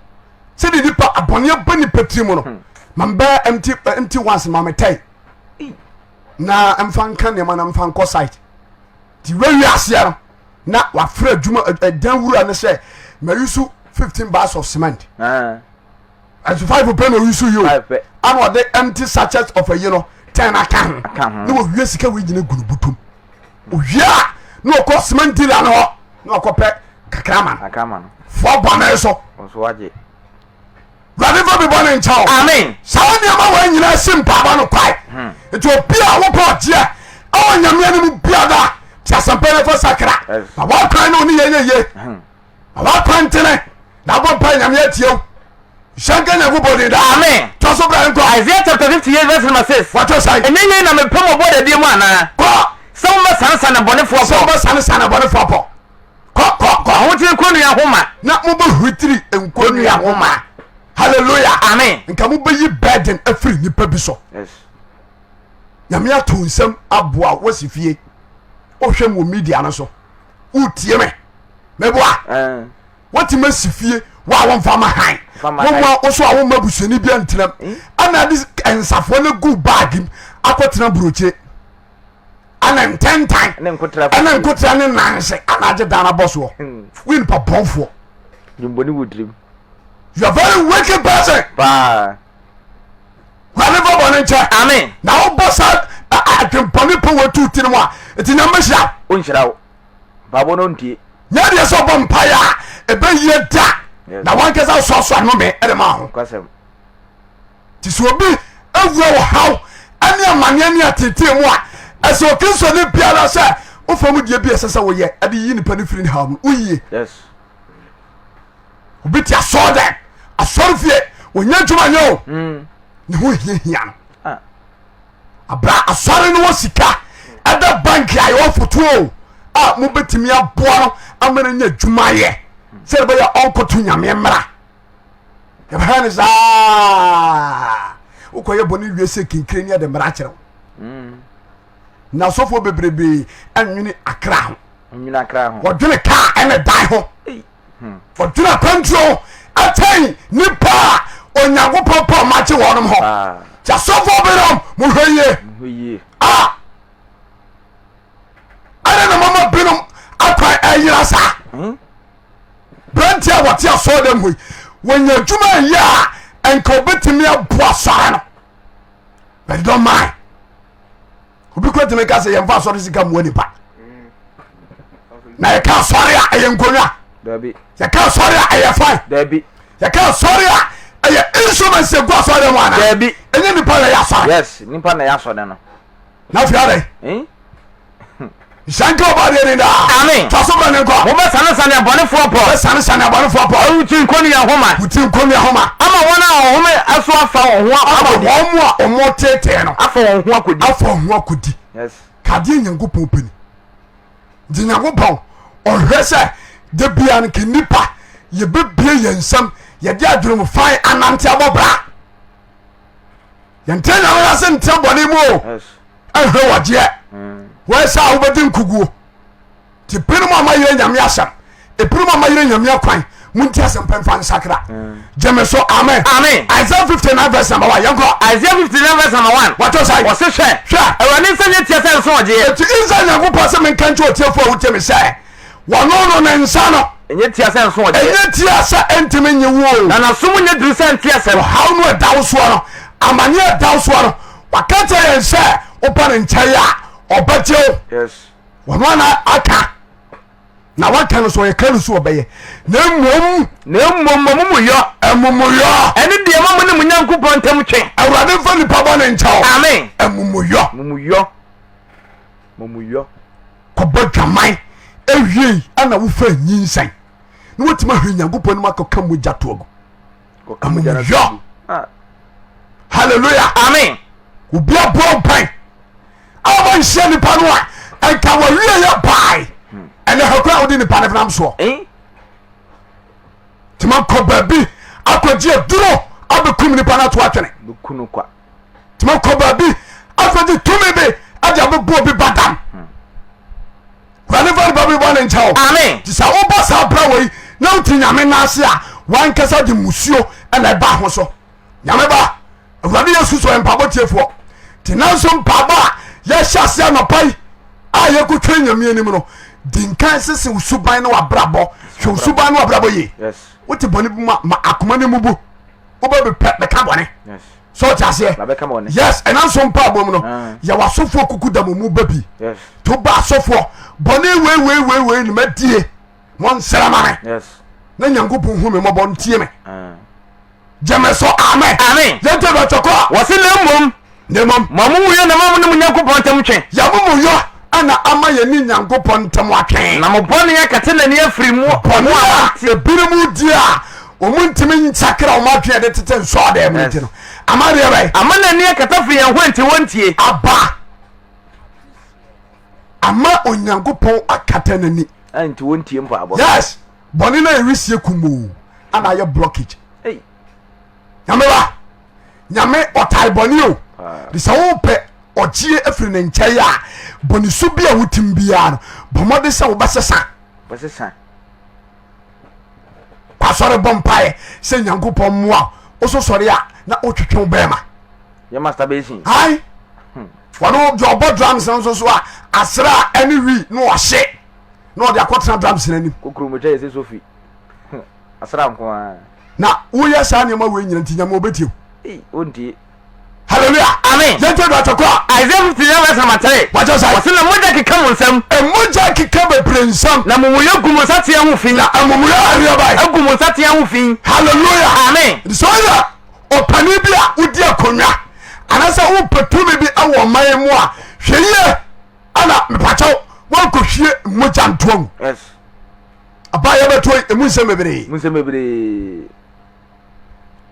sɛde nipa abɔneɛ ba nipa tiri mu no ma mbɛyɛ empty empty ones ma metɛn. Na mfa nka nneɛma na mfa nkɔ site nti wɛwi aseɛ no na wafrɛ adwuma ɛdan wura no sɛ mayi so 15 bags of cement ɛnso five pɛ na oyi so yi o ana ɔde empty sachet of ayi no ten aka ho na wɔwie sika wei nyina gu no bɔtɔm owie a na ɔkɔ cement dealer no hɔ na ɔkɔpɛ kakra ma no foɔ bɔne so. Wurade mfa me bɔne nkyɛ wo. Amen. Saa nneɛma wɔ nyinaa si mpaabɔ no kwae. Nti obi a wopɛ ɔgyeɛ ɛwɔ nyame anim biara te asɛmpa no fa sakra na wɔkwan ne ɔne yɛn yɛ yie. Na woakwantene na abɔ mpa Nyame atie wo. Nhyira nka Nyankopɔn din daa. Amen. Tɔ so bra nkɔ. Isaiah chapter 58 verse number 6. Wɔto sɛn? Ɛnyɛ yei na mepɛ mo bɔ dadeɛ mu anaa? Kɔ. Sɛ mobɛsanesane abɔnefoɔ Sɛ pɔ. mobɛsanesane abɔnefoɔ pɔ. Kɔ kɔ kɔ. Ahokyere nkɔnnua ho ma. Na mobɛhwitiri nkɔnnua ho ma. Hallelujah. Amen. Nka mobɛyi burden afiri nipa bi so. Yes. Nyame ato nsam aboa wasi fie. Wohwɛ mu wɔ media no so. Wotie me. Meboa. Wotumi asi fie wo a womfa ma han. Woma wo so a womma busuani bi antenam. Ɛna de nsafoɔ no gu baage mu akɔtena burokyire. Ɛna ntɛntan. Ɛne nkotra ne nanse ana agye dan abɔ soɔ. Woyɛ nipa bɔnfoɔ. You are very wicked person. Paa. Wurade fa bɔne nkyɛ. Amen. Na wobɔ saa adwempɔne pɔ wɔtu tiri mu a, ɛti Nyame bɛhyira wo. Ɔnhyira wo. Mpaebɔ no ntie. Nyɛ deɛ sɛ ɔbɔ mpaeɛ a ɛbɛyie da na wankasa soasoa nnome ɛde ma ho. Kwasɛm. Nti sɛ obi awura wɔ haw ɛne amanneɛ ne atetee mu a, ɛsɛ Okristoni biara sɛ wofa mu deɛ bi ɛsɛ sɛ woyɛ ɛde yi nipa no firi ne haw mu woyie. Yes. Obi te asɔre dɛm asɔre fie wɔnyɛ adwuma nyɛ o ne ho hiahia no. Ah. Abra asɔre no wɔ sika ɛda bank a yɛwɔ fotoɔ a mobɛtumi aboa no ama no nya adwuma yɛ sɛde bɛyɛ ɔnkɔto nyame mmara yɛbɛhɛ no saa wokɔyɛ bɔne wie sɛ kinkire ne ɛde mmara kyerɛ wo na asɔfoɔ bebrebe ɛnwene akra ho wɔdwene kaa ɛne dan ho Wɔdwene akwantuo ho ɛkyɛn nipa a Onyankopɔn pɛ ɔma gye wɔnom ho. Nti asɔfoɔ binom mohwɛ yie. A ɛne na mama binom akwan ɛyera saa. Hmm? Berɛnti a wɔte asɔre dɛm hɔ yi wɔnya adwuma yɛ a ɛnka wɔbɛtumi aboa asɔre no but don't mind. Obi kura tumi ka sɛ yɛmfa asɔre sika mmoa nipa na yɛka asɔre a ɛyɛ nkonnwa yɛka asɔre a ɛyɛ fan yɛka asɔre a ɛyɛ instruments egu asɔre mu ana ɛnyɛ nipa na ɛyɛ asɔre yes nipa na ɛyɛ asɔre no na afei adɛ eh? nhyɛnka ɔba deɛ ni daa Amen. tɔ so bɛ ne nkɔ Mobɛsanesane abɔnefoɔ pɔ. bɛsanesane abɔnefoɔ pɔ. Awuti nkonnua homa. Wuti nkonnua homa. Ama wɔn a wɔhome so afa wɔn ho Ama akɔdi. wɔn mu a wɔn tetee no. Afa wɔn ho akɔdi. Afa wɔn ho akɔdi. Yes. Kadeɛ Nyankopɔn pɛ ni. Nti Nyankopɔn ɔhwɛ sɛ da bia no ka nipa yɛbɛbie yɛn nsam yɛde adwene mu fan anante abɔ bra. Yɛnte Nyame ase ntea bɔne mu o. Yes. Ɛhwɛ wɔgyeɛ. Wɔyɛ sɛ a wobɛdi nkuguo. Nti binom a mayerɛ Nyame asɛm, ebinom a mayerɛ Nyame akwan, monti asɛm pɛ mfa nsakra. Gyeme so amen. Amen. Isaiah 59 verse number 1 yɛnkɔ. Isaiah 59 verse number 1. Wɔto sɛn? Wɔse hwɛ. Hwɛ. Awurade nsa nyɛ tia sɛ nso ɔgyeɛ. Enti Israel Nyankopɔn sɛ menka nkyerɛ ɔtiefo a wotie me sɛ wɔno no ne nsa no. Ɛnyɛ tia sɛ nso ɔgyeɛ. Ɛnyɛ tia sɛ ɛntumi nye wo o. Na n'asom nyɛ duru sɛ nte asɛm. Ɔhaw no ɛda wo soɔ no, amaneɛ a ɛda wo soɔ no, waka kyerɛ yɛn sɛ woba ne nkyɛn a ɔbɛgye wo. Yes. Wɔno ana aka na waka no so ɔyɛ ka no so ɔbɛyɛ na mmom. Na mmom amumuyɔ. Amumuyɔ. Ɛne deɛ ɛma mo ne mo Nyankopɔn ntam twe. Awurade mfa nipa bɔne nkyɛ wo. Amen. Amumuyɔ. Amumuyɔ. Amumuyɔ. Kɔbɔ dwaman ewiei ɛna wofa nyinsɛn na wotumi ahwɛ Nyankopɔn anim akɔka mogya to agu. Amumuyɔ. Ah. Hallelujah. Amen. Obi aboa mpɛn a wɔnhyia nipa no a nka wɔwie yɛ bae ɛnɛ hɛ kora wode nipa no nam soɔ Eh? nti makɔ baabi akɔgye aduro abɛkum nipa no ato atwene Bɛku no kwa. nti makɔ baabi akɔgye tumi bi ade abɛbɔ obi badam wurade fa nipa bi bɔ ne nkyɛ o Amen. nti sɛ wobɔ saa bra wei na wote nyame no ase a wankasa de musuo ɛna ɛba ho so nyame ba awurade yesu sɔ yɛ mpaabɔ tiefoɔ nti nanso mpaabɔ a yɛhyɛ aseɛ anɔpa yi a yɛkɔtwa nyame anim no di nkan sese wo suban ne wabrabɔ hwɛ wo suban ne wabrabɔ yie wote bɔne bi mu a ma akoma no mu bu wobɛbepɛ bɛka bɔne sɛ ɔte aseɛ yes ɛna nso mpaabɔ mu no ah. yɛwɔ asɔfoɔ kuku da mu ba bi to ba asɔfoɔ bɔne weiweiweiwei ne madie monsrɛ ma me na nyankopɔn hu me mmɔbɔ ntie me ah. gyeme so amen amen yɛnte bɛtɔ kɔ wɔse na mmom na mmom mo amumuyɔ na ma mo ne mo nyankopɔn ntam twe yɛ amumuyɔ Ana ama yɛne Nyankopɔn ntam atwe. Na mo bɔne akata n'ani afiri mo. Bɔne a ebinom di a wɔn ntumi nsakra wɔn adwene de tete nsɔɔdan mu nti no ama deɛ bɛyɛ. Ama n'ani akata firi yɛn ho nti wɔntie. Aba ama Onyankopɔn akata n'ani. Nti wɔntie mpaebɔ. Yes, bɔne no a yɛresie kumoo ana ayɛ blockage. Hey. Nyame ba nyame ɔtae bɔne o de sɛ wopɛ ɔgyeɛ afiri ne nkyɛn a bɔne su bi a wotim biara no bɔ mmɔden sɛ wobɛsesa. Bɛsesa. Kwasɔre bɔ mpaeɛ sɛ Nyankopɔn mmoa wo so sɔre a na wotwetwe wo bɛrima. Yɛ masturbation. Ae. Wɔno deɛ ɔbɔ drums no nso so a asra a ɛne wi na ɔhye na ɔde akɔtena drums no anim. Kokuromotwa yɛ sɛ sofi. Asra nko ara. Na woyɛ saa nneɛma wei nyina nti Nyame ɔbɛtie wo? Ei, ɔntie. Hallelujah. Amen. Yɛntie do atwɛkɔ a. Isaiah 59 verse number 3. Wakyɛ sɛ. Wɔse na mogya keka mo nsam. Mogya keka bebree nsam. Na amumuyɛ gu mo nsateaa ho fi. Na amumuyɛ adeɛ bae. Agu mo nsateaa ho fi. Hallelujah. Amen. Nti sɛ ɔyɛ ɔpanin bi a wodi akonnwa anaasɛ wopɛ tumi bi wɔ ɔman mu a hwɛ yie ana mepakyɛw woankɔhwie mogya ntoa mu. Yes. Aba yɛbɛtoɔ yi emu nsɛm bebree. Emu nsɛm bebree.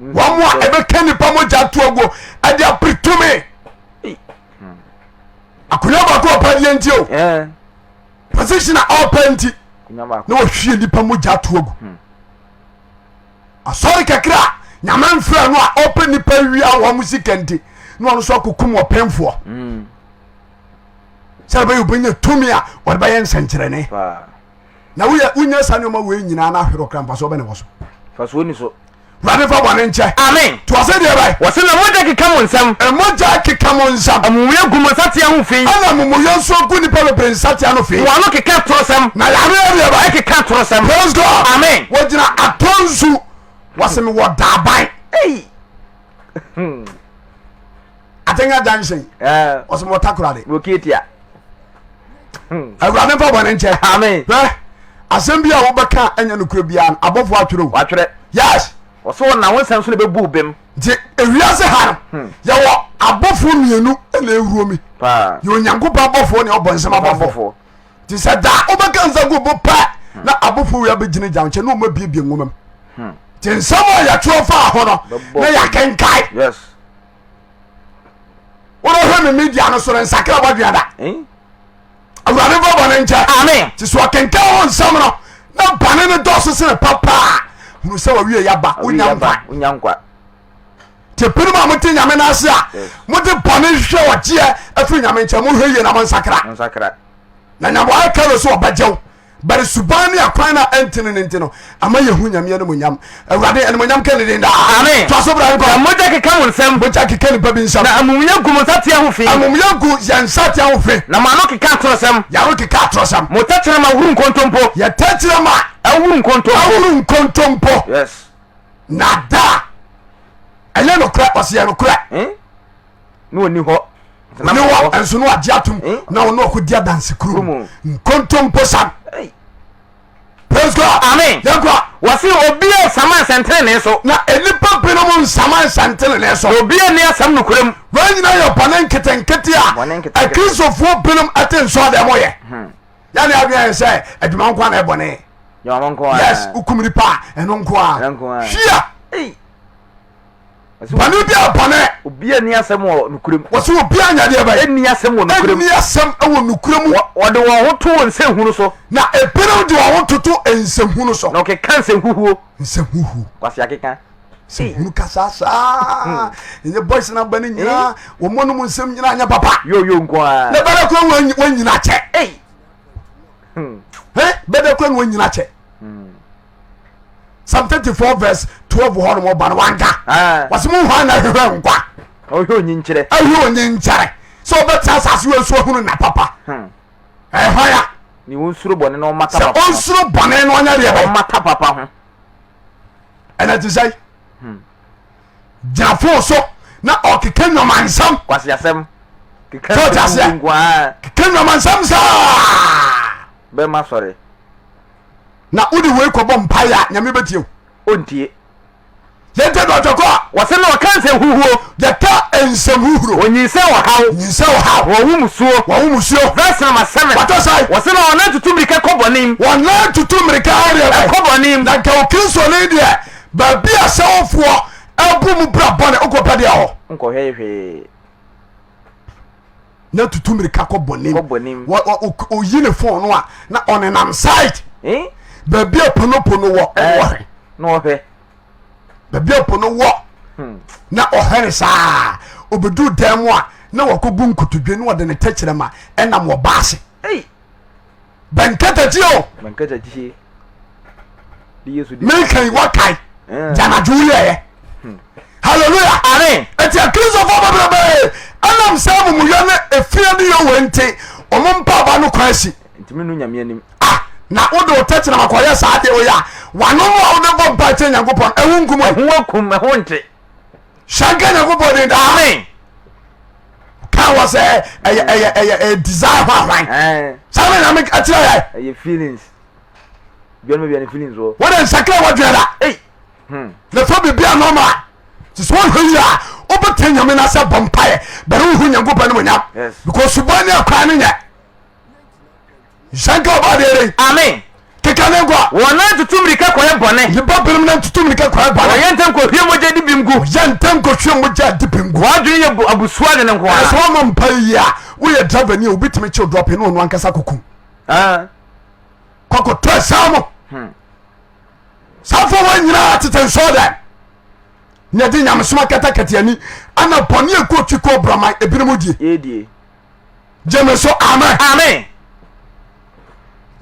Wɔn a ɛbɛka nipa mogya to aguo ɛde apere tumi. Akonnwa baako ɔpɛ deɛ nti o. Position a ɔpɛ nti na wɔhwie nipa mogya to agu. Hmm. Asɔre kakra a nyame mfrɛ no a ɔpɛ nipa wia wɔn sika nti na ɔno nso akɔkum ɔpɛnfoɔ. Hmm. Sɛ ɛbɛyɛ obɛnya tumi a ɔde bɛyɛ nsɛnkyerɛnne. Na woyɛ wonya saa nneɛma wei nyinaa na ahwere ɔkra mfasoɔ bɛ ne wɔ so. Mfasoɔ ni so. Wurade fa bɔne nkyɛ. Amen. To ase deɛ bɛn. Wɔse na mogya keka mo nsam. Mogya keka mo nsam. Amumuyɛ gu mo nsatea ho fi. Ɛna amumuyɛ nso gu nipa bebree nsatea no fi. Wɔn ano keka atorosɛm. Na yare deɛ bɛn. Ɛkeka atorosɛm. Praise God. Amen. Wɔgyina atɔ nsu. Wɔse me wɔ daaban. Ei. Atenga junction. Wɔse me wɔ takoradi. Wɔ ketia. Awurade mfa bɔne nkyɛ. Amen. Hwɛ asɛm bi a wobɛka ɛnyɛ nokorɛ biara no abɔfoɔ atwerɛ o. Watwerɛ. Yes. Wɔsɛ wɔn na wo nsɛm so na ɛbɛbu bem. Nti ewiase ha no hmm. yɛwɔ abɔfoɔ mmienu na ewuro mi. Yɛ Onyankopɔn abɔfoɔ ne ɔbɔnsɛm abɔfoɔ. Nti sɛ da wobɛka nsa gu bo pɛ hmm. na abɔfoɔ wei abɛgyina gya nkyɛn na wɔn abiebie nwoma mu. Hmm. Nti nsɛm a yɛtwerɛ faa ho no na yɛakenkae. Yes. Wọ́n hwɛ mi media no so no nsakra bɔdwea da. Eh? Awurade mfa bɔne nkyɛ. Amen. Nti sɛ ɔkenkan ho nsɛm no na bɔne no dɔɔso sene papa a hunu sɛ wawie yaba wonya nkwa. Wonya nkwa. Nti binom a mote nyame no ase a mode bɔne hwehwɛ ɔgyeɛ afiri nyame nkyɛn mohwɛ yie na monsakra. Monsakra. Na nyame wayɛ karo sɛ ɔbɛgye wo But suban ne akwan no a ɛntene no nti no ama yɛhu Nyame animuonyam. Awurade animuonyam ka ne din daa. Amen. Toa so bra nkɔ. Na mogya keka mo nsam. Mogya keka nipa bi nsam. Na amumuyɛ gu mo nsateaa ho fi. Amumuyɛ gu yɛn nsateaa ho fi. Na mo ano keka atorɔsɛm. Yɛn ano keka atorɔsɛm. Mo tɛkyerɛma huru nkontompo. Yɛn tɛkyerɛma. Ahuru nkontompo. Ahuru nkontompo. Yes. Na da ɛnyɛ nokorɛ ɔsɛ yɛ nokorɛ. Eh? Na ɔni hɔ. Ne hɔ nso no agye atom eh? na ɔno ɔkɔdi adanse kuro mu nkontompo sam. Praise God. Amen. Yɛnkɔ. Wɔsi obi a nsama nsɛntenenee so. Na nnipa binom nsama nsɛntenenee so. Na obi a ni asɛm nokorɛ mu. Wɔn nyinaa yɛ bɔne nketenkete a akristofoɔ binom ɛte nsɔ dɛm yɛ. Hmm. Yɛne adwene yɛ sɛ adwuma nko na ɛbɔne. Yes, wokum nipa a ɛno nko a. Hwia. Bɔne bi a bɔne. Obi a ni asɛm wɔ nokorɛ mu. Wɔsi obi a nya deɛ bɛyɛ. Ɛni asɛm wɔ nokorɛ mu. Ɛni asɛm wɔ nokorɛ mu. Wɔde wɔn ho to wɔn nsɛnhunu so. Na ebinom de wɔn ho toto nsɛnhunu so. Na ɔkeka nsɛnhuhuo. Nsɛnhuhuo. Kwasi akeka. Nsɛnhunu kasa saa. Ɛnyɛ boys na ba ne nyinaa wɔn mo nom nsɛm nyinaa nyɛ papa. Yo yo nko ara. Na bɛrɛ kura wɔn nyina kyɛ. Bɛrɛ kura wɔn nyina kyɛ. Psalm 34 verse 12 hɔ nom ɔba no wanka ah. wɔse mo hwan na hwehwɛ nkwa ɔhwɛ onyi nkyerɛ ɛhwɛ onyi nkyerɛ sɛ ɔbɛtena asase wɔ nso ahunu na papa hmm. ɛhwan a ne ɔnsuro bɔne na ɔmmata papa sɛ ɔnsuro bɔne na ɔnyɛ deɛ bɛ ɔmmata papa ho ɛna te sɛ hmm. gyina fon so na ɔkeka nnwamansɛm kwasiasɛm keka nnwamansɛm saa bɛma sɔre Na wode wei kɔbɔ mpaeɛ a, Nyame bɛtie wo? Ɔntie. Yɛntie deɛ ɔtwɛkɔ a. Wɔse na ɔka nsɛm huhuo. Yɛka nsɛm huhuro. Ɔnyinsɛn ɔhaw. Nyinsɛn ɔhaw. Wɔwo musuo. Wɔwo musuo. Verse number 7. Watɔ sɛn? Wɔse na wɔn nan tutu mmirika kɔ bɔne mu. Wɔn nan tutu mmirika adeɛ bɛn? Ɛkɔ bɔne mu. Na nka okristoni deɛ baabi a sɛwofoɔ abu mu bra bɔne wokɔ pɛ deɛ hɔ. Nkɔhwɛ hwee. Na tutu mmirika kɔ bɔne Kɔ bɔne mu. Oyi ne phone no a na ɔnenam side. Eh? Baabi a ponopono wɔ ɛna ɔhwɛ. Na ɔhwɛ. Baabi a pono wɔ na ɔhwɛ ne saa. Obedu dan mu a na wakɔbu nkotodwe na ɔde ne tɛkyerɛma ɛnam wɔ baase. Ei! Bɛnkɛtɛkyi o. Bɛnkɛtɛkyi. Meka yi wakae. Gyanadwo yɛɛ. Hallelujah. Amen. Eti akristofo bebrebe ɛnam sɛ amumuyɛ ne efie ne yɛ wɔ nti wɔn mpaaba no kwan si. Ntumi nu nyame anim. Ah, na wode wo tɛkyerɛma kɔyɛ saa deɛ woyɛ a wano no a wode bɔ mpa kyerɛ Nyankopɔn ɛho nkum ɛ. Ɛho akum ɛho nte. Hyɛ nka Nyankopɔn din daa. Amen. Ka wɔ sɛ ɛyɛ ɛyɛ ɛyɛ ɛyɛ desire ho ahwan. Saa na Nyame kyerɛ yɛ. Ɛyɛ feelings. Biara bia ne feelings wɔ. Wode nsakra wadwene da. Ei. Hmm. Na fa biribi a normal. Te sɛ wohwɛ yi a wobɛtɛ Nyame no asɛ bɔ mpaeɛ bɛrɛ wohu Nyankopɔn no monyam. Yes. Because suban ne akwan no nyɛ. Nhyɛ nka ɔba adeɛ dɛn. Amen. Keka ne nkɔ. Wɔn nan tutu mmirika kɔyɛ bɔne. Nnipa binom nan tutu mmirika kɔyɛ bɔne. Wɔyɛ ntɛm kɔhwie mogya di bem gu. Wɔyɛ ntɛm kɔhwie mogya di bem gu. Wɔn adwene yɛ abusuo adwene nko ara. Ɛsɛ wɔn mpa yie a woyɛ driver ni a obi tumi kyew drop ne ɔno ankasa kokum. Ah. Kɔkɔtɔ ɛsan mo. Safo wɔn nyinaa tete nsɔɔ dɛ. Na ɛde nyamesom akatakata ani ana bɔne ɛkɔ twi kɔ braman ebinom die. Yɛdie. Gyeme so amen. Amen.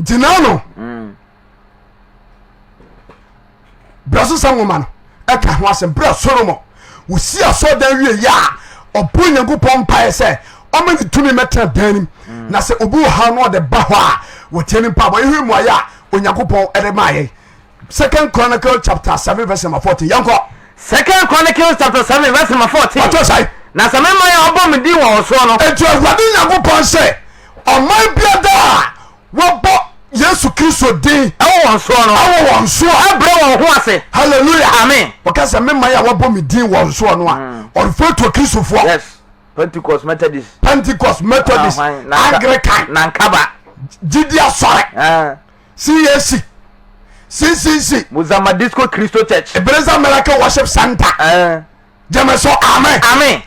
Nti na no. Brɛsosɛm nwoma no ɛka ho asɛm berɛ Solomon wɔsi asɔredan wie yɛ a ɔbɔ Nyankopɔn mpaeɛ sɛ ɔma ne tumi mɛtena dan no mu na sɛ obi wɔ haw no ɔde ba hɔ a wɔtie ne mpaebɔ. Yɛhwɛ mmuaeɛ a Onyankopɔn ɛde maa yɛn. Second Chronicle chapter 7 verse number 14. Yɛnkɔ. Second Chronicles chapter 7 verse number 14. Ɔtɔ sɛe. Na sɛ me man a wɔbɔ me din wɔ wɔn soɔ no. Enti Awurade Nyankopɔn sɛ ɔman biara a wɔbɔ Yesu Kristo din. Ɛwɔ wɔn soɔ no. Ɛwɔ wɔn soɔ. Ɛbrɛ wɔn ho ase. Hallelujah. Amen. Wɔka sɛ me man a wɔbɔ me din wɔn soɔ no a. Ɔrefer to Kristofoɔ. Yes. Pentecost Methodist. Pentecost Methodist. Anglican. Nankaba. Gyidi asɔre. CAC. CCC. Mozama Disco Christo Church. Ebenezer Miracle Worship Center. Gyeme so amen. Amen.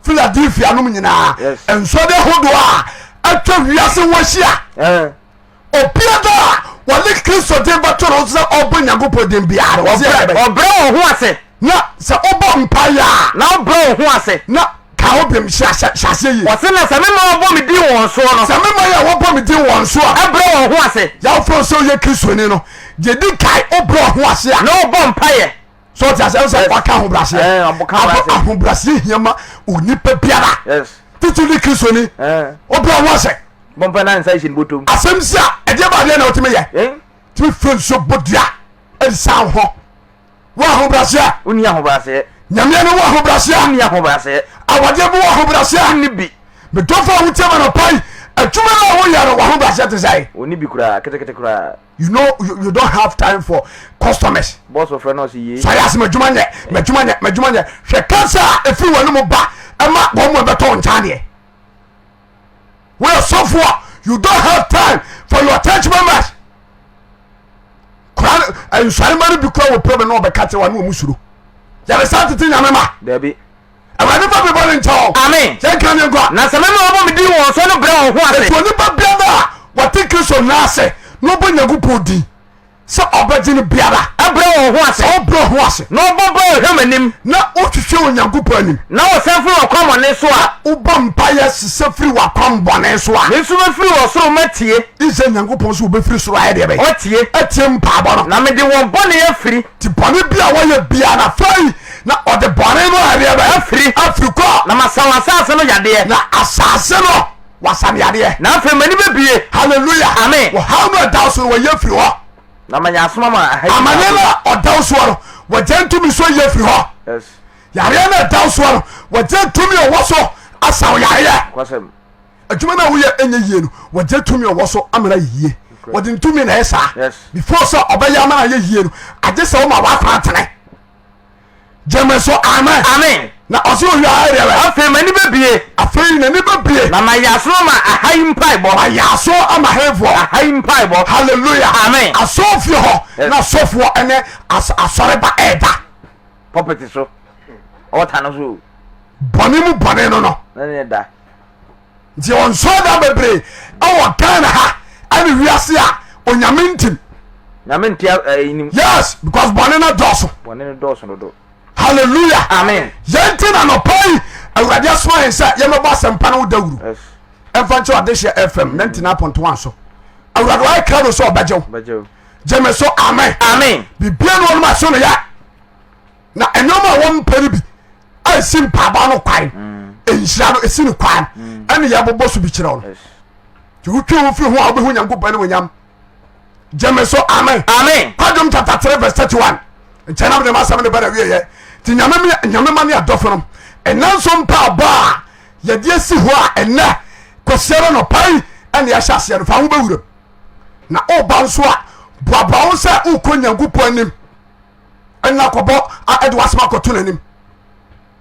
Philadelphia nom nyinaa. Yes. Nsɔde ahodoɔ a atwa wiase ho ahyia. Obiara a wɔde Kristo din bɛto no sɛ ɔbɔ Nyankopɔn din biara. Ɔbrɛ wɔn ho ase. Na sɛ wobɔ mpaeɛ a. Na ɔbrɛ wɔn ho ase. Na ka ho biom hyɛ ahyɛ aseɛ yie. Ɔse na sɛ mema wɔbɔ me din wɔn soɔ no. Sɛ mema yɛ wɔbɔ me din wɔn so a. Ɛbrɛ wɔn ho ase. Yàwòfo sɛ oyɛ Kristoni no deɛ di kae wobrɛ wɔn ho ase a. Na ɔbɔ mpaeɛ. So ɔte aseɛ sɛ waka ahobrɛaseɛ. Ahobrɛaseɛ hia ma onipa biara. Titiri ne Kristoni. Wobrɛ ho ase. Bɔmpa na nsa hyɛ ne bɔtɔm. Asɛm si a ɛdeɛ ba adeɛ na wotumi yɛ. Tumi fɛ nsuo bɔ dua ɛde san ho. Wɔ ahobrɛaseɛ. Wonni ahobrɛaseɛ. Nyameɛ no wɔ ahobrɛaseɛ. Wonni ahobrɛaseɛ. Awadeɛ bi wɔ ahobrɛaseɛ. Wonni bi. Medɔfo a wotie ma no pai adwuma no a woyɛ no wɔ ahobrɛaseɛ te sɛ. Wonni bi koraa ketekete koraa. You know you don't have time for customers. Boss ɔfrɛ no ɔsi yie. Sɔre ase madwuma nyɛ madwuma nyɛ madwuma nyɛ hwɛ kasa a efiri wɔn mu ba ɛma wɔn mu ɛbɛtɔ wɔn nkyɛn adeɛ. Woyɛ sɔfo a you don't have time for your church members. Kura nsɔrima no bi kura wɔ problem na ɔbɛka kyerɛ wa ne wɔn suro. Yɛrɛ san tete nyame ma. Dabi. Awurade fa bebɔ ne nkyɛn o. Amen. Yɛn kan ne nkwa. Na sɛ mɛma wɔbɔ me din wɔn so no brɛ wɔn ho ase. Eti onipa biara a wɔte Kristo nan ase na ɔbɔ Nyankopɔn din sɛ ɔbɛgye no biara. Ɛbrɛ wɔn ho ase. Sɛ ɔbrɛ ho ase. Na ɔbɔ bɔ ɔhwɛ m'anim. Na wohwehwɛ Onyankopɔn anim. Na wɔsan firi wɔn kwammɔne so a. Wobɔ mpaeɛ sesa firi w'akwammɔne so a. Me nso mɛfiri wɔ soro matie. Israel Nyankopɔn so wɔbɛfiri soro ayɛ deɛ bɛyɛ. Ɔtie. Atie mpaebɔ no. Na mede wɔn bɔne afiri. Nti bɔne bi a wɔyɛ biara na afei na ɔde bɔne no ayɛ deɛ bɛyɛ. Afiri. Afiri kɔ. Na masa wɔn asase no yadeɛ. Na asase no wasa no yadeɛ. Na afei m'ani bɛbue. Hallelujah. Amen. Ɔhaw no a ɛda wo so no wɔyi afiri hɔ. Na manya asom ama aha yi. Amaneɛ no a ɔda wo soɔ no wɔgya ntumi so yi afiri hɔ. Yes. Yareɛ no a ɛda wo soɔ no wɔgya tumi a ɔwɔ so asa wo yareɛ. Kwasɛm. Adwuma no a woyɛ ɛnyɛ yie no wɔgya tumi a ɔwɔ so amana yɛ yie. Wɔde ntumi na ɛyɛ saa. Yes. Before sɛ ɔbɛyɛ amana yɛ yie no agye sɛ woma w'akwan tene. Gyeme so amen. Amen. Na ɔse owia ayɛ deɛ bɛ. Afei m'ani bɛbue. Afei n'ani bɛbue. Na mayɛ aso ama aha yi mpaebɔ. Mayɛ aso ama hefoɔ? Aha yi mpaebɔ. Hallelujah. Amen. Asɔfie hɔ Yes. na asɔfoɔ ɛne as asɔreba ɛɛda. Pulpit so. Ɔta no so. Bɔne mu bɔne no no. Na ne da. Nti yɛwɔ nsɔredan bebree ɛwɔ Ghana ha ɛne wiase a onyame ntim. Nyame nte ɛyi nim. Yes, because bɔne no dɔɔso. Bɔne no dɔɔso dodo. Hallelujah. Amen. Yɛn ti na nɔpa yi Awurade asoma yɛn sɛ yɛmɛbɔ asɛmpa no ho dawuro. Yes. Ɛmfa nkyɛw adehyeɛ FM 99.1 so. Awurade wayɛ krado sɛ ɔbɛgye wo. Bɛgye wo. Gye me so amen. Amen. Bibia no wɔnom aso no yɛ. Na nneɛma a wɔmpɛ no bi a ɛsi mpaaba no kwan nhyira no ɛsi no kwan ɛne yɛbobɔ so bi kyerɛ wo no nti wotwe wo firi ho a wobɛhu nyankopɔn ne wonyam gyeme so amen amen kwadwom chapter 3 verse 31 nkyɛn na mede masɛm ne ba na wieɛ nti nyame ma ne adɔfo no ɛnɛ nso mpaabɔ a yɛde asi hɔ a ɛnɛ kɔsiara nɔpa yi ɛne yɛahyɛ aseɛ no fa ho bɛwuram na woba nso a boaboa wo sɛ wokɔ nyankopɔn anim ɛna kɔbɔ ɛde wasɛm akɔto n'anim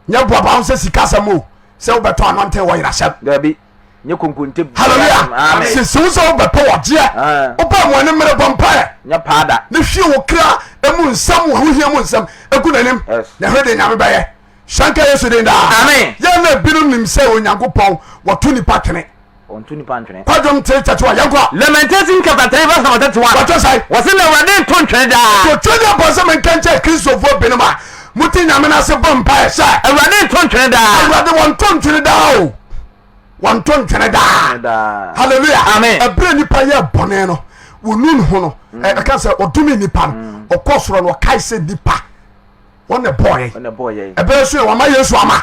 nyɛ boaboa ho sɛ sika asɛm o sɛ wobɛtɔ anɔnten wɔ yerasɛm dabi nyɛ konkonte hallelujah sisi wo sɛ wobɛpɛ wɔgyeɛ wobɛ mu ani mmerɛ bɔ mpaɛ nyɛ paada ne hwie wo kra mu nsɛm wɔ ahohia mu nsɛm ɛgu n'anim na hwɛ de nyame bɛyɛ hyɛnka yesu din daa amen yɛn na binom nim sɛ onyankopɔn wɔto nipa twene Ɔnto nipa ntwene. Kwadwom 3:31 yɛnkɔ. Lamentation chapter 3 verse number 31. Wɔtɔ sɛn? Wɔsi na Awurade nto ntwene daa. Totwe ne bɔ sɛ menka nkyɛ Kristofoɔ binom a mote Nyame no ase bɔ mpaeɛ sɛ. Awurade nto ntwene daa. Awurade wɔnto ntwene daa o. Wɔnto ntwene daa. Hallelujah. Amen. Ɛberɛ nipa yɛ bɔne no wɔnu ne ho no ɛka sɛ ɔdome nipa no ɔkɔ soro no ɔkae sɛ nipa wɔn na ɛbɔɔ yɛn ɛbɛyɛ so yɛ wɔma yesu ama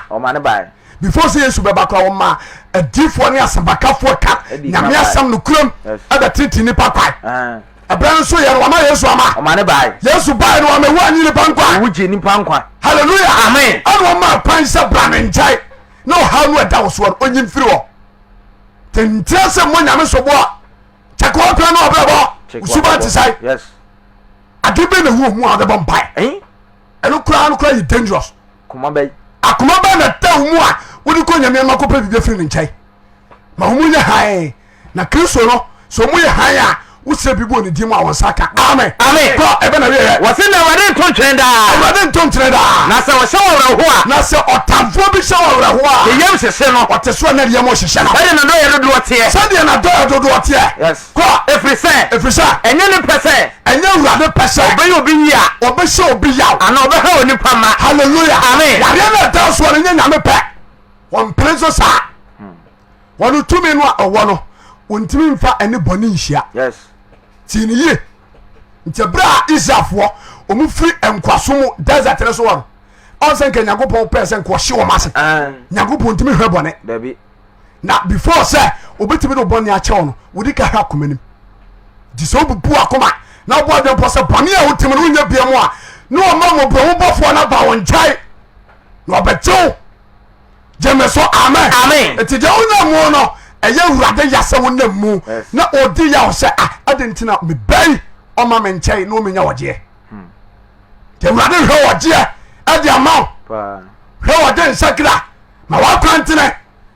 before sɛ yesu bɛba koraa wɔma adiifoɔ ne asɛmpakafoɔ ka nyame asɛm no kuram ɛbɛtete nipa kwae ɛbɛn nso yɛ no wɔma yesu ama yesu bae no wɔma ɛwu anyi nipa nkwa hallelujah amen ɛna wɔma kwan sɛ bra ne nkyɛn na ɔhaw no ɛda wo soɔ no ɔnyi mfiri hɔ tenteɛ sɛ mmɔ nyame soboɔ kyɛkɔɔ kwan no ɔbrɛbɔ suba te sɛe ade bɛ na ɛwɔ mu a wode bɔ mpae ɛno koraa no koraa yɛ dangerous akoma bɛ na da wo mu a wode kɔ nyame ama kɔpɛ biribi afiri ne nkyɛn ma wo mu nyɛ hann na kristo no sɛ ɔmu yɛ hann a wosrɛ biribi wɔ ne din mu a wɔn nsa ka amen amen kɔ ɛbɛ na wieɛ wɔse na awurade nto ntwene daa awurade nto ntwene daa na sɛ ɔhyɛ wɔ awerɛho a na sɛ ɔtamfoɔ bi hyɛ wɔ awerɛho a ne yam hyehye no ɔte so a na ne yam hyehyɛ no sɛdeɛ n'adɔeɛ dodoɔ teɛ sɛdeɛ n'adɔeɛ dodoɔ teɛ yes Kɔ! Ɛfiri sɛ. Ɛfiri sɛ. Ɛnyɛ ne pɛ sɛ. Ɛnyɛ Awurade pɛ sɛ. Ɔbɛyɛ obi yea. Ɔbɛhyɛ obi yaw. Anaa ɔbɛha onipa mma. Hallelujah. Amen. Yareɛ no ɛda soɔ no nyɛ Nyame pɛ. Wɔmpene nso saa. Wɔn tumi no a ɔwɔ no, wɔntumi mfa ɛne bɔne nhyia. Yes. Tie ne yie. Nti ɛberɛ a Israelfoɔ wɔn firi nkoaso mu desert no so wɔ no, ɔn sɛ nka Nyankopɔn pɛɛ sɛ nka ɔhye wɔn ase. Nyankopɔn ntumi hwɛ bɔne. Dabi. Na before sɛ obetumi de bɔne akyɛ wo no, wodi ka hwɛ akoma nim. Nti sɛ wobubu akoma na wobɔ adwene pɔ sɛ bɔne a wotim no wonyɛ bia mu a, na ɔma mmɔborɔhu bɔfoɔ no aba wo nkyɛn na ɔbɛgye wo. Gyeme so amen. Amen. Nti deɛ wonam mu no ɛyɛ awurade ya sɛ wonam mu na ɔdi yaw sɛ ah ade nti na mebɛyi ɔma me nkyɛn na ɔmenya ɔgyeɛ. Nti awurade hwɛ ɔgyeɛ ɛde ama wo. Hwɛ ɔgye nsakra ma wakwan ntene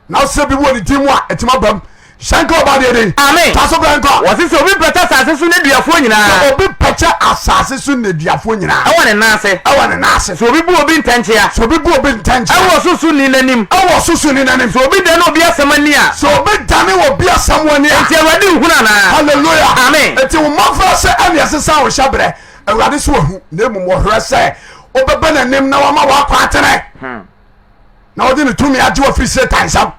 na ɔsɛ bi wɔ ne din mu a ɛtumi aba mu hyɛnka ɔba deɛ den Amen. ta so brɛ nkɔ Wɔse sɛ obi pɛkyɛ asase so nneduafoɔ nyinaa. Sɛ obi pɛkyɛ asase so nneduafoɔ nyinaa. Ɛwɔ ne nan ase. Ɛwɔ ne nan ase. Sɛ obi bu obi ntɛnkyea. Sɛ obi bu obi ntɛnkyea. Ɛwɔ ɔsorosoni no anim. Ɛwɔ ɔsorosoni no anim. Sɛ obi dane obi asɛm ani a. Sɛ obi dane obi asɛm ani a. Enti Awurade nhunu anaa? Hallelujah. Amen. Enti wo mmɔfra sɛ ɛne ɛsesa wo hyɛberɛ Awurade so wahu na mmom ɔhwɛ sɛ wobɛba n'anim na wama w'akwan atene. Hmm. Na ɔde ne tumi agye wafiri Satan nsam.